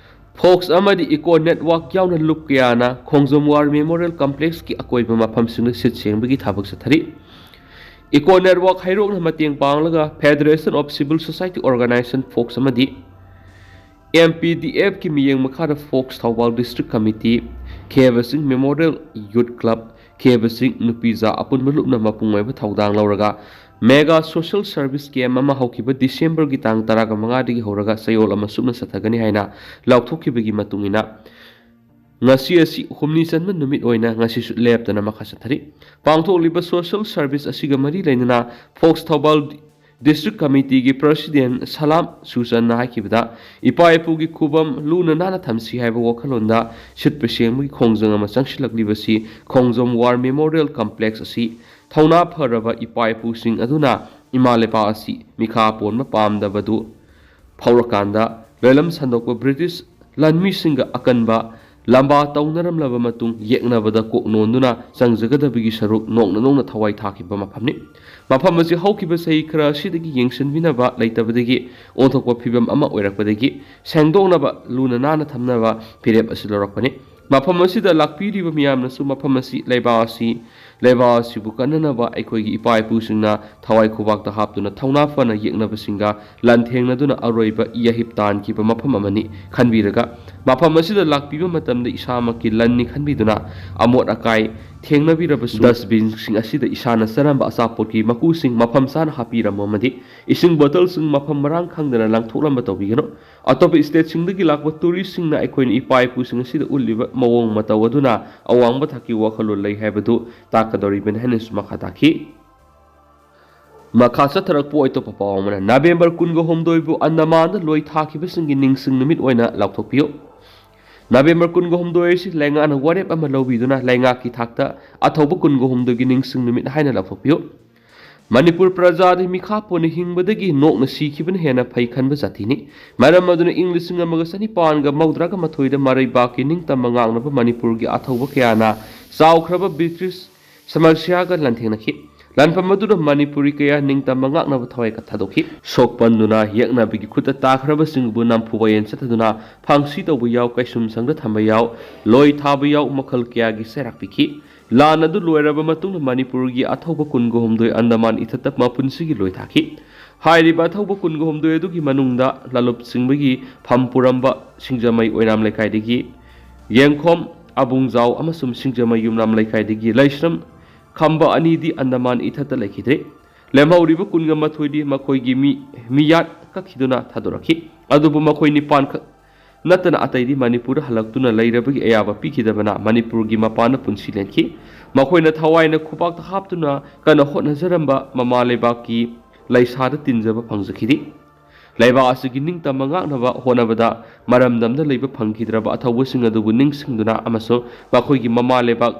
ꯐꯣꯛꯁ ꯑꯃꯗꯤ ꯏꯀꯣ ꯅꯦꯠꯋꯥꯔꯛ ꯌꯥꯎꯅ ꯂꯨꯞ ꯀꯌꯥꯅ ꯈꯣꯡꯖꯣꯝ ꯋꯥꯔ ꯃꯦꯃꯣꯔꯤꯌꯦꯜ ꯀꯝꯄ꯭ꯂꯦꯛꯁꯀꯤ ꯑꯀꯣꯏꯕ ꯃꯐꯝꯁꯤꯡꯗ ꯁꯤꯠ ꯁꯦꯡꯕꯒꯤ ꯊꯕꯛ ꯆꯠꯊꯔꯤ꯫ ꯏꯀꯣ ꯅꯦꯠꯋꯥꯔꯛ ꯍꯩꯔꯣꯛꯅ ꯃꯇꯦꯡ ꯄꯥꯡꯂꯒ Federation of Civil Society Organization, FOCS, ꯑꯃꯗꯤ ꯑꯦꯝ ꯄꯤ ꯗꯤ ꯑꯦꯐꯀꯤ ꯃꯤꯠꯌꯦꯡ ꯃꯈꯥꯗ FOCS Thoubal district committee, Khebsing memorial youth club, Kebsing ꯅꯨꯄꯤꯖꯥ ꯑꯄꯨꯟꯕ ꯂꯨꯞꯅ ꯃꯄꯨꯡ ꯑꯣꯏꯕ ꯊꯧꯗꯥꯡ ꯂꯧꯔꯒ ꯃꯦꯒꯥ ꯁꯣꯁꯤꯌꯦꯜ ꯁꯔꯚꯤꯁ ꯀꯦꯝ ꯑꯃ ꯍꯧꯈꯤꯕ ꯗꯤꯁꯦꯝꯕꯔꯒꯤ ꯇꯥꯡ ꯇꯔꯥꯃꯉꯥꯗꯒꯤ ꯍꯧꯔꯒ ꯆꯌꯣꯜ ꯑꯃ ꯆꯨꯞꯅ ꯆꯠꯊꯒꯅꯤ ꯍꯥꯏꯅ ꯂꯥꯎꯊꯣꯛꯈꯤꯕꯒꯤ ꯃꯇꯨꯡ ꯏꯟꯅ, ꯉꯁꯤ ꯑꯁꯤ ꯍꯨꯝꯅꯤ ꯆꯟꯕ ꯅꯨꯃꯤꯠ ꯑꯣꯏꯅ ꯉꯁꯤꯁꯨ ꯂꯦꯞꯇꯅ ꯃꯈꯥ ꯆꯠꯊꯔꯤ꯫ ꯄꯥꯡꯊꯣꯛꯂꯤꯕ ꯁꯣꯁꯤꯌꯦꯜ ꯁꯔꯚꯤꯁ ꯑꯁꯤꯒ ꯃꯔꯤ ꯂꯩꯅꯅ ꯐꯣꯛꯁ ꯊꯧꯕꯥꯜ ꯗꯤꯁꯇ꯭ꯔꯤꯛ ꯀꯃꯤꯇꯤꯒꯤ ꯄ꯭ꯔꯁꯤꯗꯦꯟ ꯁꯂꯥꯝ ꯁꯨꯆꯟꯅ ꯍꯥꯏꯈꯤꯕꯗ, ꯏꯄꯥ ꯏꯄꯨꯒꯤ ꯈꯨꯕꯝ ꯂꯨꯅ ꯅꯥꯟꯅ ꯊꯝꯁꯤ ꯍꯥꯏꯕ ꯋꯥꯈꯜꯂꯣꯟꯗ ꯁꯤꯠꯄ ꯁꯦꯡꯕꯒꯤ ꯈꯣꯡꯖꯪ ꯑꯃ ꯆꯪꯁꯤꯜꯂꯛꯂꯤꯕꯁꯤ ꯈꯣꯡꯖꯣꯝ ꯋꯥꯔ ꯃꯦꯃꯣꯔꯤꯌꯦꯜ ꯀꯝꯄ꯭ꯂꯦꯛꯁ ꯑꯁꯤ ꯊꯧꯅꯥ ꯐꯔꯕ ꯏꯄꯥ ꯏꯄꯨꯁꯤꯡ ꯑꯗꯨꯅ ꯏꯃꯥ ꯂꯩꯄꯥꯛ ꯑꯁꯤ ꯃꯤꯈꯥ ꯄꯣꯟꯕ ꯄꯥꯝꯗꯕꯗꯨ ꯐꯥꯎꯔꯀꯥꯟꯗ ꯂꯣꯏꯂꯝ ꯁꯟꯗꯣꯛꯄ ꯕ꯭ꯔꯤꯇꯤꯁ ꯂꯥꯟꯃꯤꯁꯤꯡꯒ ꯑꯀꯟꯕ ꯂꯝꯕꯥ ꯇꯧꯅꯔꯝꯂꯕ ꯃꯇꯨꯡ, ꯌꯦꯛꯅꯕꯗ ꯀꯣꯛ ꯅꯣꯟꯗꯨꯅ ꯆꯪꯖꯒꯗꯕꯒꯤ ꯁꯔꯨꯛ ꯅꯣꯛꯅ ꯅꯣꯛꯅ ꯊꯋꯥꯏ ꯊꯥꯈꯤꯕ ꯃꯐꯝꯅꯤ꯫ ꯃꯐꯝ ꯑꯁꯤ ꯍꯧꯈꯤꯕ ꯆꯍꯤ ꯈꯔ ꯑꯁꯤꯗꯒꯤ ꯌꯦꯡꯁꯤꯟꯕꯤꯅꯕ ꯂꯩꯇꯕꯗꯒꯤ ꯑꯣꯟꯊꯣꯛꯄ ꯐꯤꯕꯝ ꯑꯃ ꯑꯣꯏꯔꯛꯄꯗꯒꯤ ꯁꯦꯡꯗꯣꯛꯅꯕ, ꯂꯨꯅ ꯅꯥꯟꯅ ꯊꯝꯅꯕ ꯐꯤꯔꯦꯞ ꯑꯁꯤ ꯂꯧꯔꯛꯄꯅꯤ꯫ ꯃꯐꯝ ꯑꯁꯤꯗ ꯂꯥꯛꯄꯤꯔꯤꯕ ꯃꯤꯌꯥꯝꯅꯁꯨ ꯃꯐꯝ ꯑꯁꯤ ꯂꯩꯕꯥꯛ ꯑꯁꯤ, ꯂꯩꯕꯥꯛ ꯑꯁꯤꯕꯨ ꯀꯟꯅꯅꯕ ꯑꯩꯈꯣꯏꯒꯤ ꯏꯄꯥ ꯏꯄꯨꯁꯤꯡꯅ ꯊꯋꯥꯏ ꯈꯨꯕꯥꯛꯇ ꯍꯥꯞꯇꯨꯅ ꯊꯧꯅꯥ ꯐꯅ ꯌꯦꯛꯅꯕꯁꯤꯡꯒ ꯂꯥꯟꯊꯦꯡꯅꯗꯨꯅ ꯑꯔꯣꯏꯕ ꯌꯥꯍꯤꯞ ꯇꯥꯟꯈꯤꯕ ꯃꯐꯝ ꯑꯃꯅꯤ ꯈꯟꯕꯤꯔꯒ, ꯃꯐꯝ ꯑꯁꯤꯗ ꯂꯥꯛꯄꯤꯕ ꯃꯇꯝꯗ ꯏꯁꯥꯃꯛꯀꯤ ꯂꯟꯅꯤ ꯈꯟꯕꯤꯗꯨꯅ ꯑꯃꯣꯠ ꯑꯀꯥꯏ ꯊꯦꯡꯅꯕꯤꯔꯕꯁꯨ, ꯗꯁꯕꯤꯟꯁꯤꯡ ꯑꯁꯤꯗ ꯏꯁꯥꯅ ꯆꯥꯔꯝꯕ ꯑꯆꯥꯄꯣꯠꯀꯤ ꯃꯀꯨꯁꯤꯡ ꯃꯐꯝ ꯆꯥꯅ ꯍꯥꯞꯄꯤꯔꯝꯃꯨ ꯑꯃꯗꯤ ꯏꯁꯤꯡ ꯕꯣꯇꯜꯁꯤꯡ ꯃꯐꯝ ꯃꯔꯥꯡ ꯈꯪꯗꯅ ꯂꯪꯊꯣꯛꯂꯝꯕ ꯇꯧꯕꯤꯒꯅꯨ꯫ ꯑꯇꯣꯞꯄ ꯁ꯭ꯇꯦꯠꯁꯤꯡꯗꯒꯤ ꯂꯥꯛꯄ ꯇꯨꯔꯤꯁꯁꯤꯡꯅ ꯑꯩꯈꯣꯏꯅ ꯏꯄꯥ ꯏꯄꯨꯁꯤꯡ ꯑꯁꯤꯗ ꯎꯠꯂꯤꯕ ꯃꯑꯣꯡ ꯃꯇꯧ ꯑꯗꯨꯅ ꯑꯋꯥꯡꯕ ꯊꯥꯛꯀꯤ ꯋꯥꯈꯜꯂꯣꯟ ꯂꯩ ꯍꯥꯏꯕꯗꯨ ꯇꯥꯛꯀꯗꯧꯔꯤꯕꯅꯤ ꯍꯥꯏꯅꯁꯨ ꯃꯈꯥ ꯇꯥꯈꯤ꯫ ꯃꯈꯥ ꯆꯠꯊꯔꯛꯄ ꯑꯇꯣꯞꯄ ꯄꯥꯎ ꯑꯃꯅ, ꯅꯕꯦꯝꯕꯔ ꯀꯨꯟꯒ ꯍꯨꯝꯗꯣꯏꯕꯨ ꯑꯟꯗꯃꯥꯟꯗ ꯂꯣꯏ ꯊꯥꯈꯤꯕꯁꯤꯡꯒꯤ ꯅꯤꯡꯁꯤꯡ ꯅꯨꯃꯤꯠ ꯑꯣꯏꯅ ꯂꯥꯎꯊꯣꯛꯄꯤꯌꯨ꯫ ꯅꯕꯦꯝꯕꯔ ꯀꯨꯟꯒ ꯍꯨꯝꯗꯣꯏ ꯑꯁꯤ ꯂꯩꯉꯥꯛꯅ ꯋꯥꯔꯦꯞ ꯑꯃ ꯂꯧꯕꯤꯗꯨꯅ ꯂꯩꯉꯥꯛꯀꯤ ꯊꯥꯛꯇ ꯑꯊꯧꯕ ꯀꯨꯟꯒ ꯍꯨꯝꯗꯣꯏꯒꯤ ꯅꯤꯡꯁꯤꯡ ꯅꯨꯃꯤꯠ ꯍꯥꯏꯅ ꯂꯥꯎꯊꯣꯛꯄꯤꯌꯨ꯫ ꯃꯅꯤꯄꯨꯔ ꯄ꯭ꯔꯖꯥꯗꯤ ꯃꯤꯈꯥ ꯄꯣꯟꯅ ꯍꯤꯡꯕꯗꯒꯤ ꯅꯣꯛꯅ ꯁꯤꯈꯤꯕꯅ ꯍꯦꯟꯅ ꯐꯩ ꯈꯟꯕ ꯖꯥꯇꯤꯅꯤ꯫ ꯃꯔꯝ ꯑꯗꯨꯅ ꯏꯪ ꯂꯤꯁꯤꯡ ꯑꯃꯒ ꯆꯅꯤꯄꯥꯟꯒ ꯃꯧꯗ꯭ꯔꯥꯒ ꯃꯥꯊꯣꯏꯗ ꯃꯔꯩꯕꯥꯛꯀꯤ ꯅꯤꯡꯇꯝꯕ ꯉꯥꯛꯅꯕ ꯃꯅꯤꯄꯨꯔꯒꯤ ꯑꯊꯧꯕ ꯀꯌꯥꯅ ꯆꯥꯎꯈ꯭ꯔꯕ ꯕ꯭ꯔꯤꯇꯤꯁ ꯁꯃꯁ꯭ꯌꯥꯒ ꯂꯥꯟꯊꯦꯡꯅꯈꯤ꯫ ꯂꯥꯟꯐꯝ ꯑꯗꯨꯗ ꯃꯅꯤꯄꯨꯔꯤ ꯀꯌꯥ ꯅꯤꯡꯇꯝꯕ ꯉꯥꯛꯅꯕ ꯊꯋꯥꯏ ꯊꯥꯗꯣꯛꯈꯤ꯫ ꯁꯣꯛꯄꯟꯗꯨꯅ ꯌꯦꯛꯅꯕꯒꯤ ꯈꯨꯠꯇ ꯇꯥꯈ꯭ꯔꯕꯁꯤꯡꯕꯨ ꯅꯝꯐꯨ ꯋꯥꯌꯦꯜ ꯆꯠꯊꯗꯨꯅ ꯐꯥꯡꯁꯤ ꯇꯧꯕ ꯌꯥꯎ, ꯀꯩꯁꯨꯝꯁꯪꯗ ꯊꯝꯕ ꯌꯥꯎ, ꯂꯣꯏ ꯊꯥꯕ ꯌꯥꯎ, ꯃꯈꯜ ꯀꯌꯥꯒꯤ ꯆꯩꯔꯥꯛ ꯄꯤꯈꯤ꯫ ꯂꯥꯟ ꯑꯗꯨ ꯂꯣꯏꯔꯕ ꯃꯇꯨꯡꯗ ꯃꯅꯤꯄꯨꯔꯒꯤ ꯑꯊꯧꯕ ꯀꯨꯟꯒ ꯍꯨꯝꯗꯣꯏ ꯑꯟꯗꯃꯥꯟ ꯏꯊꯠꯇ ꯃꯄꯨꯟꯁꯤꯒꯤ ꯂꯣꯏ ꯊꯥꯈꯤ꯫ ꯍꯥꯏꯔꯤꯕ ꯑꯊꯧꯕ ꯀꯨꯟꯒ ꯍꯨꯝꯗꯣꯏ ꯑꯗꯨꯒꯤ ꯃꯅꯨꯡꯗ ꯂꯥꯂꯨꯞ ꯆꯤꯡꯕꯒꯤ ꯐꯝ ꯄꯨꯔꯝꯕ ꯁꯤꯡꯖꯃꯩ ꯑꯣꯏꯅꯥꯝ ꯂꯩꯀꯥꯏꯗꯒꯤ ꯌꯦꯡꯈꯣꯝ ꯑꯕꯨꯡꯖꯥꯎ ꯑꯃꯁꯨꯡ ꯁꯤꯡꯖꯃꯩ ꯌꯨꯝꯅꯥꯝ ꯂꯩꯀꯥꯏꯗꯒꯤ ꯂꯥꯏꯁ꯭ꯔꯝ ꯈꯝꯕ ꯑꯅꯤꯗꯤ ꯑꯟꯗꯃꯥꯟ ꯏꯊꯠꯇ ꯂꯩꯈꯤꯗ꯭ꯔꯦ꯫ ꯂꯦꯝꯍꯧꯔꯤꯕ ꯀꯨꯟꯒ ꯃꯥꯊꯣꯏꯗꯤ ꯃꯈꯣꯏꯒꯤ ꯃꯤ, ꯃꯤꯌꯥꯠ ꯀꯛꯈꯤꯗꯨꯅ ꯊꯥꯗꯣꯔꯛꯈꯤ꯫ ꯑꯗꯨꯕꯨ ꯃꯈꯣꯏ ꯅꯤꯄꯥꯟ ꯈꯛ ꯅꯠꯇꯅ ꯑꯇꯩꯗꯤ ꯃꯅꯤꯄꯨꯔꯗ ꯍꯜꯂꯛꯇꯨꯅ ꯂꯩꯔꯕꯒꯤ ꯑꯌꯥꯕ ꯄꯤꯈꯤꯗꯕꯅ ꯃꯅꯤꯄꯨꯔꯒꯤ ꯃꯄꯥꯟꯗ ꯄꯨꯟꯁꯤ ꯂꯦꯟꯈꯤ꯫ ꯃꯈꯣꯏꯅ ꯊꯋꯥꯏꯅ ꯈꯨꯕꯥꯛꯇ ꯍꯥꯞꯇꯨꯅ ꯀꯟꯅ ꯍꯣꯠꯅꯖꯔꯝꯕ ꯃꯃꯥ ꯂꯩꯕꯥꯛꯀꯤ ꯂꯩꯁꯥꯗ ꯇꯤꯟꯖꯕ ꯐꯪꯖꯈꯤꯗꯦ꯫ ꯂꯩꯕꯥꯛ ꯑꯁꯤꯒꯤ ꯅꯤꯡꯇꯝꯕ ꯉꯥꯛꯅꯕ ꯍꯣꯠꯅꯕꯗ ꯃꯔꯝꯗꯝꯗ ꯂꯩꯕ ꯐꯪꯈꯤꯗ꯭ꯔꯕ ꯑꯊꯧꯕꯁꯤꯡ ꯑꯗꯨꯕꯨ ꯅꯤꯡꯁꯤꯡꯗꯨꯅ ꯑꯃꯁꯨꯡ ꯃꯈꯣꯏꯒꯤ ꯃꯃꯥ ꯂꯩꯕꯥꯛ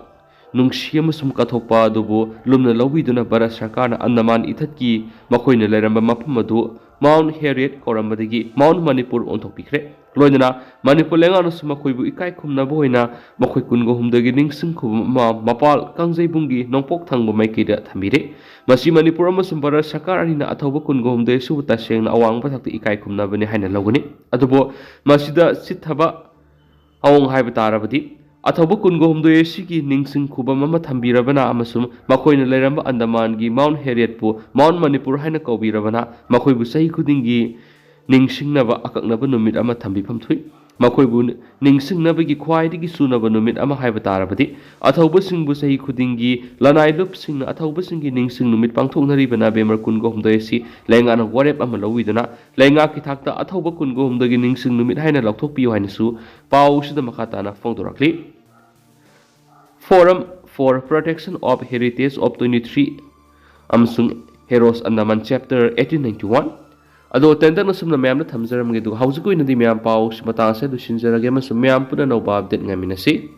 ꯅꯨꯡꯁꯤ ꯑꯃꯁꯨꯡ ꯀꯠꯊꯣꯛꯄ ꯑꯗꯨꯕꯨ ꯂꯨꯝꯅ ꯂꯧꯕꯤꯗꯨꯅ ꯚꯥꯔꯠ ꯁꯔꯀꯥꯔꯅ ꯑꯟꯗꯃꯥꯟ ꯏꯊꯠꯀꯤ ꯃꯈꯣꯏꯅ ꯂꯩꯔꯝꯕ ꯃꯐꯝ ꯑꯗꯨ ꯃꯥꯎꯟꯠ ꯍꯦꯔꯤꯌꯠ ꯀꯧꯔꯝꯕꯗꯒꯤ ꯃꯥꯎꯟꯠ ꯃꯅꯤꯄꯨꯔ ꯑꯣꯟꯊꯣꯛꯄꯤꯈ꯭ꯔꯦ꯫ ꯂꯣꯏꯅꯅ ꯃꯅꯤꯄꯨꯔ ꯂꯩꯉꯥꯛꯅꯁꯨ ꯃꯈꯣꯏꯕꯨ ꯏꯀꯥꯏ ꯈꯨꯝꯅꯕ ꯑꯣꯏꯅ ꯃꯈꯣꯏ ꯀꯨꯟꯒ ꯍꯨꯝꯗꯣꯏꯒꯤ ꯅꯤꯡꯁꯤꯡ ꯈꯨꯕꯝ ꯑꯃ ꯃꯄꯥꯜ ꯀꯥꯡꯖꯩꯕꯨꯡꯒꯤ ꯅꯣꯡꯄꯣꯛ ꯊꯪꯕ ꯃꯥꯏꯀꯩꯗ ꯊꯝꯕꯤꯔꯦ꯫ ꯃꯁꯤ ꯃꯅꯤꯄꯨꯔ ꯑꯃꯁꯨꯡ ꯚꯥꯔꯠ ꯁꯔꯀꯥꯔ ꯑꯅꯤꯅ ꯑꯊꯧꯕ ꯀꯨꯟꯒ ꯍꯨꯝꯗꯣꯏ ꯑꯁꯤꯕꯨ ꯇꯁꯦꯡꯅ ꯑꯋꯥꯡꯕ ꯊꯥꯛꯇ ꯏꯀꯥꯏ ꯈꯨꯝꯅꯕꯅꯤ ꯍꯥꯏꯅ ꯂꯧꯒꯅꯤ꯫ ꯑꯗꯨꯕꯨ ꯃꯁꯤꯗ ꯆꯤꯠꯊꯕ ꯊꯧꯑꯣꯡ ꯍꯥꯏꯕ ꯇꯥꯔꯕꯗꯤ, ꯑꯊꯧꯕ ꯀꯨꯟꯒ ꯍꯨꯝꯗꯣꯏ ꯑꯁꯤꯒꯤ ꯅꯤꯡꯁꯤꯡ ꯈꯨꯕꯝ ꯑꯃ ꯊꯝꯕꯤꯔꯕꯅ ꯑꯃꯁꯨꯡ ꯃꯈꯣꯏꯅ ꯂꯩꯔꯝꯕ ꯑꯟꯗꯃꯥꯟꯒꯤ ꯃꯥꯎꯟꯠ ꯍꯦꯔꯤꯌꯠꯄꯨ ꯃꯥꯎꯟꯠ ꯃꯅꯤꯄꯨꯔ ꯍꯥꯏꯅ ꯀꯧꯕꯤꯔꯕꯅ, ꯃꯈꯣꯏꯕꯨ ꯆꯍꯤ ꯈꯨꯗꯤꯡꯒꯤ ꯅꯤꯡꯁꯤꯡꯅꯕ ꯑꯀꯛꯅꯕ ꯅꯨꯃꯤꯠ ꯑꯃ ꯊꯝꯕꯤꯐꯝ ꯊꯣꯛꯏ꯫ ꯃꯈꯣꯏꯕꯨ ꯅꯤꯡꯁꯤꯡꯅꯕꯒꯤ ꯈ꯭ꯋꯥꯏꯗꯒꯤ ꯆꯨꯅꯕ ꯅꯨꯃꯤꯠ ꯑꯃ ꯍꯥꯏꯕ ꯇꯥꯔꯕꯗꯤ, ꯑꯊꯧꯕꯁꯤꯡꯕꯨ ꯆꯍꯤ ꯈꯨꯗꯤꯡꯒꯤ ꯂꯅꯥꯏ ꯂꯨꯞꯁꯤꯡꯅ ꯑꯊꯧꯕꯁꯤꯡꯒꯤ ꯅꯤꯡꯁꯤꯡ ꯅꯨꯃꯤꯠ ꯄꯥꯡꯊꯣꯛꯅꯔꯤꯕ ꯅꯕꯦꯝꯕꯔ ꯀꯨꯟꯒ ꯍꯨꯝꯗꯣꯏ ꯑꯁꯤ ꯂꯩꯉꯥꯛꯅ ꯋꯥꯔꯦꯞ ꯑꯃ ꯂꯧꯕꯤꯗꯨꯅ ꯂꯩꯉꯥꯛꯀꯤ ꯊꯥꯛꯇ ꯑꯊꯧꯕ ꯀꯨꯟꯒ ꯍꯨꯝꯗꯣꯏꯒꯤ ꯅꯤꯡꯁꯤꯡ ꯅꯨꯃꯤꯠ ꯍꯥꯏꯅ ꯂꯥꯎꯊꯣꯛꯄꯤꯌꯨ ꯍꯥꯏꯅꯁꯨ ꯄꯥꯎꯁꯤꯗ ꯃꯈꯥ ꯇꯥꯅ ꯐꯣꯡꯗꯣꯔꯛꯂꯤ꯫ Forum for Protection of Heritage of twenty three ꯑꯃꯁꯨꯡ Heroes Andaman Chapter eighteen ninety one꯫ ꯑꯗꯣ ꯇꯦꯟꯇꯛꯅ ꯁꯨꯝꯅ ꯃꯌꯥꯝꯗ ꯊꯝꯖꯔꯝꯒꯦ, ꯑꯗꯨꯒ ꯍꯧꯖꯤꯛꯀꯤ ꯑꯣꯏꯅꯗꯤ ꯃꯌꯥꯝ ꯄꯥꯎꯁꯤ ꯃꯇꯥꯡ ꯑꯁꯤꯗ ꯂꯣꯏꯁꯤꯟꯖꯔꯒꯦ ꯑꯃꯁꯨꯡ ꯃꯌꯥꯝ ꯄꯨꯟꯅ ꯑꯅꯧꯕ update ꯉꯥꯏꯃꯤꯟꯅꯁꯤ꯫